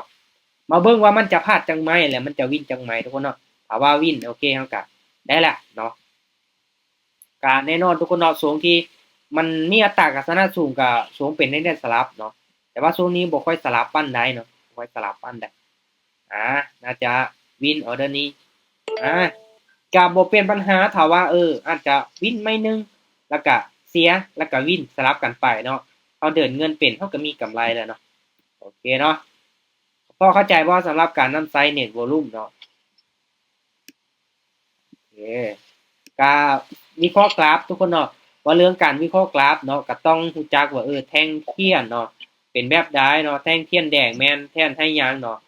ມາເບິ່ງວ່າມັນຈະພາດຈັ່ງໃໝ ແລະ ມັນຈະວິນຈັ່ງໃໝທຸກຄົນເນາະ. ຖ້າວ່າວິນ ໂອເຄ ເຮົາກໍໄດ້ລະເນາະ. ກະແນ່ນອນທຸກຄົນເນາະ ຊ່ວງທີ່ມັນມີອັດຕາການຊະນະສູງກະຊ່ວງເປັນແທ່ງດຽວສະຫຼັບເນາະ ແຕ່ວ່າຊ່ວງນີ້ບໍ່ຄ່ອຍສະຫຼັບປານໃດເນາະ ບໍ່ຄ່ອຍສະຫຼັບປານໃດ. ອາ ໜ້າຈະວິນອອເດີນີ້ ອາ ກະບໍ່ເປັນບັນຫາ ຖ້າວ່າ ເອີ ອາດຈະວິນໄມ້ໜຶ່ງ ແລ້ວກະເສຍ ແລ້ວກະວິນ ສະຫຼັບກັນໄປເນາະ. ເຮົາເດີນເງິນເປັນ ເຮົາກະມີກຳໄລແລ້ວເນາະ. ໂອເຄເນາະ ພໍເຂົ້າໃຈບໍ່ ສຳລັບການນຳໃຊ້ເນັດໂວລຸມເນາະ? ໂອເຄ ກະວິເຄາະກຣາຟທຸກຄົນເນາະ ເວົ້າເລື່ອງການວິເຄາະກຣາຟເນາະ ກະຕ້ອງຮູ້ຈັກວ່າ ເອີ ແທ່ງທຽນເນາະ ເປັນແບບໃດເນາະ ແທ່ງທຽນແດງແມ່ນແທ່ນໃຫ້ຫຍັງເນາະ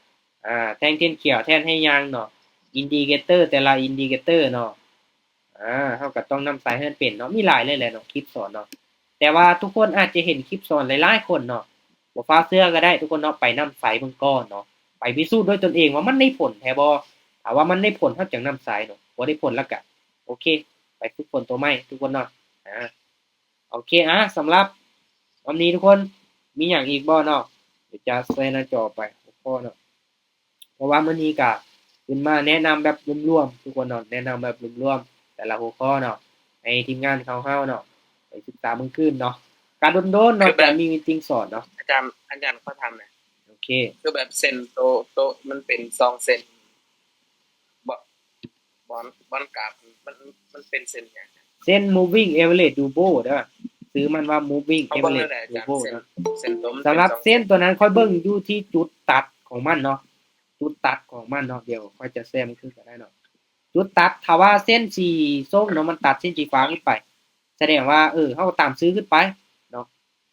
ອາ ແທ່ງທຽນຂຽວແທ່ນໃຫ້ຫຍັງເນາະ ອິນດິເຄເຕີ ແຕ່ລະອິນດິເຄເຕີເນາະ. ອາ ເຮົາກໍຕ້ອງນຳໃຊ້ໃຫ້ມັນເປັນເນາະ ມີຫຼາຍເລີຍແຫຼະເນາະ ຄລິບສອນເນາະ ແຕ່ວ່າທຸກຄົນອາດຈະເຫັນຄລິບສອນຫຼາຍໆຄົນເນາະ ບໍ່ຟ້າວເຊື່ອກໍໄດ້ທຸກຄົນເນາະ ໄປນຳໃຊ້ເບິ່ງກ່ອນເນາະ ໄປພິສູດດ້ວຍຕົນເອງວ່າມັນໄດ້ຜົນແທ້ບໍ່. ຖ້າວ່າມັນໄດ້ຜົນ ເຮົາຈຶ່ງນຳໃຊ້ເນາະ ບໍ່ໄດ້ຜົນແລ້ວກະ ໂອເຄ ໄປຝຶກຝົນໂຕໃໝ່ທຸກຄົນເນາະ. ອາ ໂອເຄ ອາ ສຳລັບວັນນີ້ທຸກຄົນ ມີຫຍັງອີກບໍ່ເນາະ? ດຽວຈະແຊໜ້າຈໍໄປຫົວຂໍ້ເນາະ ເພາະວ່າມື້ນີ້ກະຂຶ້ນມາແນະນຳແບບລວມໆ ທຸກຄົນເນາະ ແນະນຳແບບລວມໆ ແຕ່ລະຫົວຂໍ້ເນາະ ໃຫ້ທີມງານຂອງເຮົາເນາະ ໄປສຶກສາເບິ່ງຄືນເນາະ. ກະດົນໆເນາະ ຄືແບບ ຈະມີມີຕິງສອນເນາະ. ອາຈານ ອາຈານຂໍຖາມແດ່ ໂອເຄ ຄືແບບເສັ້ນໂຕ ໂຕ ມັນເປັນສອງເສັ້ນ ບ່ອນ ບ່ອນ ບ່ອນກາບ ມັນ ມັນເປັນເສັ້ນຫຍັງ? ເສັ້ນ moving average double ເດີ້ ຊື່ມັນວ່າ moving average double ເນາະ. ສຳລັບເສັ້ນຕົວນັ້ນ ຂ້ອຍເບິ່ງຢູ່ທີ່ຈຸດຕັດຂອງມັນເນາະ ຈຸດຕັດຂອງມັນເນາະ ດຽວຂ້ອຍຈະແຊມຄືນກໍໄດ້ເນາະ. ຈຸດຕັດ ຖ້າວ່າເສັ້ນສີສົ້ມເນາະ ມັນຕັດເສັ້ນສີຟ້າຂຶ້ນໄປ ສະແດງວ່າ ເອີ ເຮົາກໍຕາມຊື້ຂຶ້ນໄປເນາະ.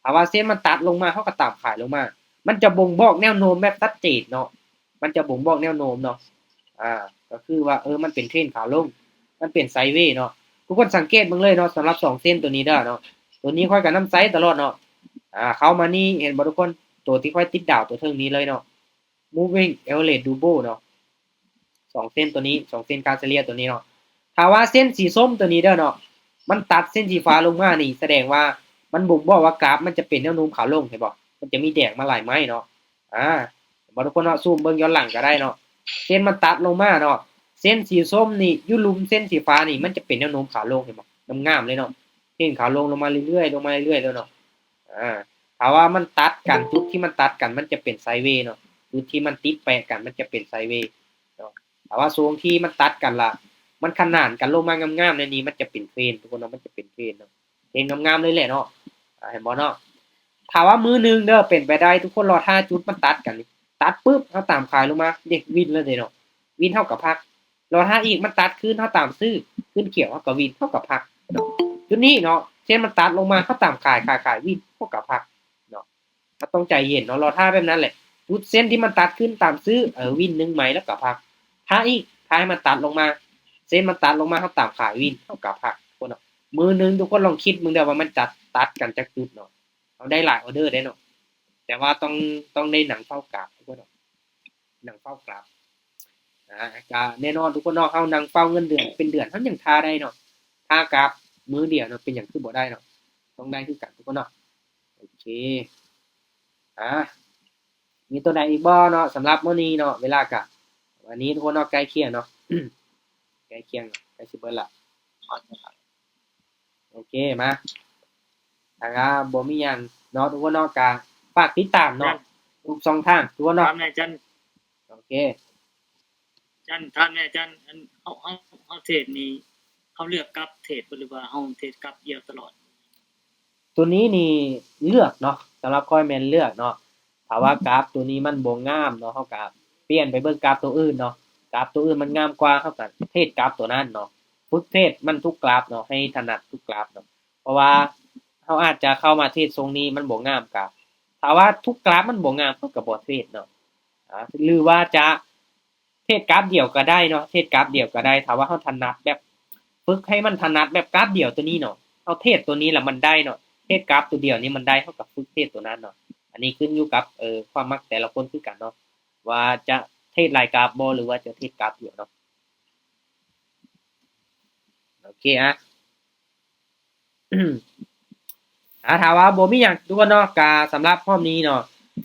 ຖ້າວ່າເສັ້ນມັນຕັດລົງມາ ເຮົາກໍຕາມຂາຍລົງມາ ມັນຈະບົ່ງບອກແນວໂນ້ມແບບຊັດເຈນເນາະ ມັນຈະບົ່ງບອກແນວໂນ້ມເນາະ. ອາ ກໍຄືວ່າ ເອີ ມັນເປັນເທຣນຂາລົງ ມັນເປັນໄຊເວເນາະ. ທຸກຄົນສັງເກດເບິ່ງເລີຍເນາະ ສຳລັບສອງເສັ້ນໂຕນີ້ເດີ້ເນາະ ໂຕນີ້ຂ້ອຍກໍນຳໃຊ້ຕະຫຼອດເນາະ. ອາ ເຂົ້າມານີ້ ເຫັນບໍ່ທຸກຄົນ ໂຕທີ່ຂ້ອຍຕິດດາວໂຕເທິງນີ້ເລີຍເນາະ moving average double ເນາະ ສອງເສັ້ນໂຕນີ້ ສອງເສັ້ນຄ່າສະເລ່ຍໂຕນີ້ເນາະ. ຖ້າວ່າເສັ້ນສີສົ້ມໂຕນີ້ເດີ້ເນາະ ມັນຕັດເສັ້ນສີຟ້າລົງມານີ້ ສະແດງວ່າມັນບົ່ງບອກວ່າກຣາຟມັນຈະເປັນແນວໂນ້ມຂາລົງ ເຫັນບໍ່ ມັນຈະມີແດງມາຫຼາຍໄມ້ເນາະ. ອາ ເຫັນບໍ່ທຸກຄົນເນາະ ຊູມເບິ່ງຍ້ອນຫຼັງກໍໄດ້ເນາະ ເສັ້ນມັນຕັດລົງມາເນາະ ເສັ້ນສີສົ້ມນີ້ຢູ່ລຸ່ມເສັ້ນສີຟ້ານີ້ ມັນຈະເປັນແນວໂນ້ມຂາລົງ ເຫັນບໍ່ ງາມໆເລີຍເນາະ ເທຣນຂາລົງ ລົງມາເລື້ອຍໆ ລົງມາເລື້ອຍໆເລີຍເນາະ. ອາ ຖ້າວ່າມັນຕັດກັນ ຈຸດທີ່ມັນຕັດກັນ ມັນຈະເປັນໄຊເວເນາະ ຈຸດທີ່ມັນຕິດແປະກັນ ມັນຈະເປັນໄຊເວເນາະ. ຖ້າວ່າຊ່ວງທີ່ມັນຕັດກັນລະ ມັນຂະໜານກັນລົງມາງາມໆແນວນີ້ ມັນຈະເປັນເທຣນທຸກຄົນເນາະ ມັນຈະເປັນເທຣນເນາະ ເທຣນງາມໆເລີຍແຫຼະເນາະ. ອາ ເຫັນບໍ່ເນາະ ຖ້າວ່າມື້ໜຶ່ງເດີ ເປັນໄປໄດ້ ທຸກຄົນລໍຖ້າຈຸດມັນຕັດກັນນີ້ ຕັດປຶບ ເຮົາຕາມຂາຍລົງມາ ເດ້ ວິນແລ້ວເດ້ເນາະ ວິນ ເຮົາກໍພັກ ລໍຖ້າອີກ ມັນຕັດຄືນ ເຮົາຕາມຊື້ ຂຶ້ນຂຽວ ເຮົາກໍວິນ ເຮົາກໍພັກເນາະ ຈຸດນີ້ເນາະ ເຊັ່ນມັນຕັດລົງມາ ເຮົາຕາມຂາຍ ຂາຍ ຂາຍ ວິນ ເຮົາກໍພັກເນາະ. ເຮົາຕ້ອງໃຈເຢັນເນາະ ລໍຖ້າແບບນັ້ນແຫຼະ ຈຸດເສັ້ນທີ່ມັນຕັດຂຶ້ນຕາມຊື້ ເອີ ວິນໜຶ່ງໃໝ່ ແລ້ວກໍພັກ ຖ້າອີກ ຖ້າໃຫ້ມັນຕັດລົງມາ ເສັ້ນມັນຕັດລົງມາ ເຮົາຕາມຂາຍ ວິນ ເຮົາກໍພັກ ທຸກຄົນເນາະ. ມື້ໜຶ່ງທຸກຄົນລອງຄິດເບິ່ງເດີວ່າມັນຈະຕັດກັນຈັກຈຸດເນາະ ເຮົາໄດ້ຫຼາຍອອເດີເດ້ເນາະ ແຕ່ວ່າຕ້ອງ ຕ້ອງໄດ້ນັ່ງເຝົ້າກຣາຟ ທຸກຄົນເນາະ ນັ່ງເຝົ້າກຣາຟ ອາ ກະແນ່ນອນ ທຸກຄົນເນາະ ເຮົານັ່ງເຝົ້າເງິນເດືອນເປັນເດືອນ ເຮົາຍັງຖ້າໄດ້ເນາະ ຖ້າກຣາຟມື້ດຽວເນາະ ເປັນຫຍັງຄືບໍ່ໄດ້ເນາະ ຕ້ອງໄດ້ຄືກັນ ທຸກຄົນເນາະ. ໂອເຄ ອາ ມີຕົວໃດອີກບໍ່ເນາະ ສຳລັບມື້ນີ້ເນາະ ເວລາກະ ອັນນີ້ ທຸກຄົນເນາະ ໃກ້ຄຽງເນາະ ໃກ້ຄຽງ ໃກ້ຊິເບິດລະ ໂອເຄ ມາ ຖ້າວ່າບໍ່ມີຫຍັງເນາະ ທຸກຄົນເນາະ ກະຝາກຕິດຕາມເນາະ ທຸກຊ່ອງທາງ ທຸກຄົນເນາະ ຖາມແດ່ ຈັນ ໂອເຄ ຈັນ ຖາມແດ່ ຈັນ ອັນ ເຮົາ ເຮົາ ເຮົາເທຣດນີ້ ເຮົາເລືອກກັບເທຣດບໍ່ ຫຼືວ່າເຮົາເທຣດກັບດຽວຕະຫຼອດ? ຕົວນີ້ນີ້ເລືອກເນາະ ສຳລັບຂ້ອຍແມ່ນເລືອກເນາະ ຖ້າວ່າກຣາຟຕົວນີ້ມັນບໍ່ງາມເນາະ ເຮົາກະປ່ຽນໄປເບິ່ງກຣາຟຕົວອື່ນເນາະ ກຣາຟຕົວອື່ນມັນງາມກວ່າ ເຮົາກະເທຣດກຣາຟຕົວນັ້ນເນາະ ຝຶກເທຣດມັນທຸກກຣາຟເນາະ ໃຫ້ຖະໜັດທຸກກຣາຟເນາະ ເພາະວ່າເຮົາອາດຈະເຂົ້າມາເທຣດຊົງນີ້ມັນບໍ່ງາມ ກະ ຖ້າວ່າທຸກກຣາຟມັນບໍ່ງາມ ເຮົາກະບໍ່ເທຣດເນາະ ອາ ຫຼືວ່າຈະ ເທຣດກຣາຟດຽວກໍໄດ້ເນາະ ເທຣດກຣາຟດຽວກໍໄດ້ ຖ້າວ່າເຮົາຖະໜັດແບບ ຝຶກໃຫ້ມັນຖະໜັດແບບກຣາຟດຽວຕົວນີ້ເນາະ ເຮົາເທຣດຕົວນີ້ລະມັນໄດ້ເນາະ ເທຣດກຣາຟຕົວດຽວນີ້ມັນໄດ້ ເຮົາກໍຝຶກເທຣດຕົວນັ້ນເນາະ ອັນນີ້ຂຶ້ນຢູ່ກັບ ເອີ ຄວາມມັກແຕ່ລະຄົນຄືກັນເນາະ ວ່າຈະເທຣດຫຼາຍກຣາຟບໍ່ ຫຼືວ່າຈະເທຣດກຣາຟດຽວເນາະ ໂອເຄ ອາ ອາ ຖ້າວ່າບໍ່ມີຫຍັງທຸກຄົນເນາະ ກະສຳລັບຮອບນີ້ເນາະ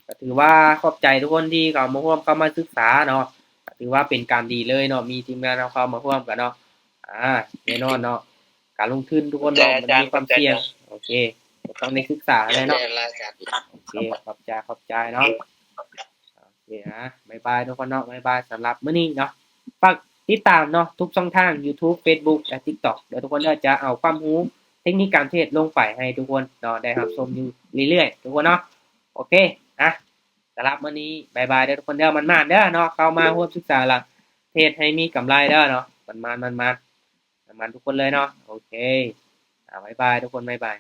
ກະຖືວ່າຂອບໃຈທຸກຄົນທີ່ເຂົ້າມາຮ່ວມ ເຂົ້າມາສຶກສາເນາະ ກະຖືວ່າເປັນການດີເລີຍເນາະ ມີທີມງານເຮົາເຂົ້າມາຮ່ວມກັນເນາະ ອາ ແນ່ນອນເນາະ ການລົງທຶນທຸກຄົນເນາະ ມັນມີຄວາມສ່ຽງ ໂອເຄ ກໍຕ້ອງໄດ້ສຶກສາແຫຼະເນາະ ໂອເຄ ຂອບໃຈ ຂອບໃຈເນາະ ໂອເຄ ອາ ບາຍບາຍທຸກຄົນເນາະ ບາຍບາຍ ສຳລັບມື້ນີ້ເນາະ ຝາກຕິດຕາມເນາະ ທຸກຊ່ອງທາງ ຢູທູບ ເຟສບຸກ ແລະ ຕິກຕັອກ ເດີທຸກຄົນເດີ ຈະເອົາຄວາມຮູ້ເທັກນິກການເທຣດລົງໄປໃຫ້ທຸກຄົນເນາະ ໄດ້ຮັບຊົມຢູ່ເລື້ອຍໆ ທຸກຄົນເນາະ ໂອເຄ ອະ ສຳລັບມື້ນີ້ ບາຍບາຍເດີທຸກຄົນເດີ ໝັ້ນໆເດີເນາະ ເຂົ້າມາຮ່ວມສຶກສາ ແລະ ເທຣດໃຫ້ມີກຳໄລເດີເນາະ ໝັ້ນໆ ໝັ້ນໆ ໝັ້ນໆ ທຸກຄົນເລີຍເນາະ ໂອເຄ ອາ ບາຍບາຍທຸກຄົນ ບາຍບາຍ.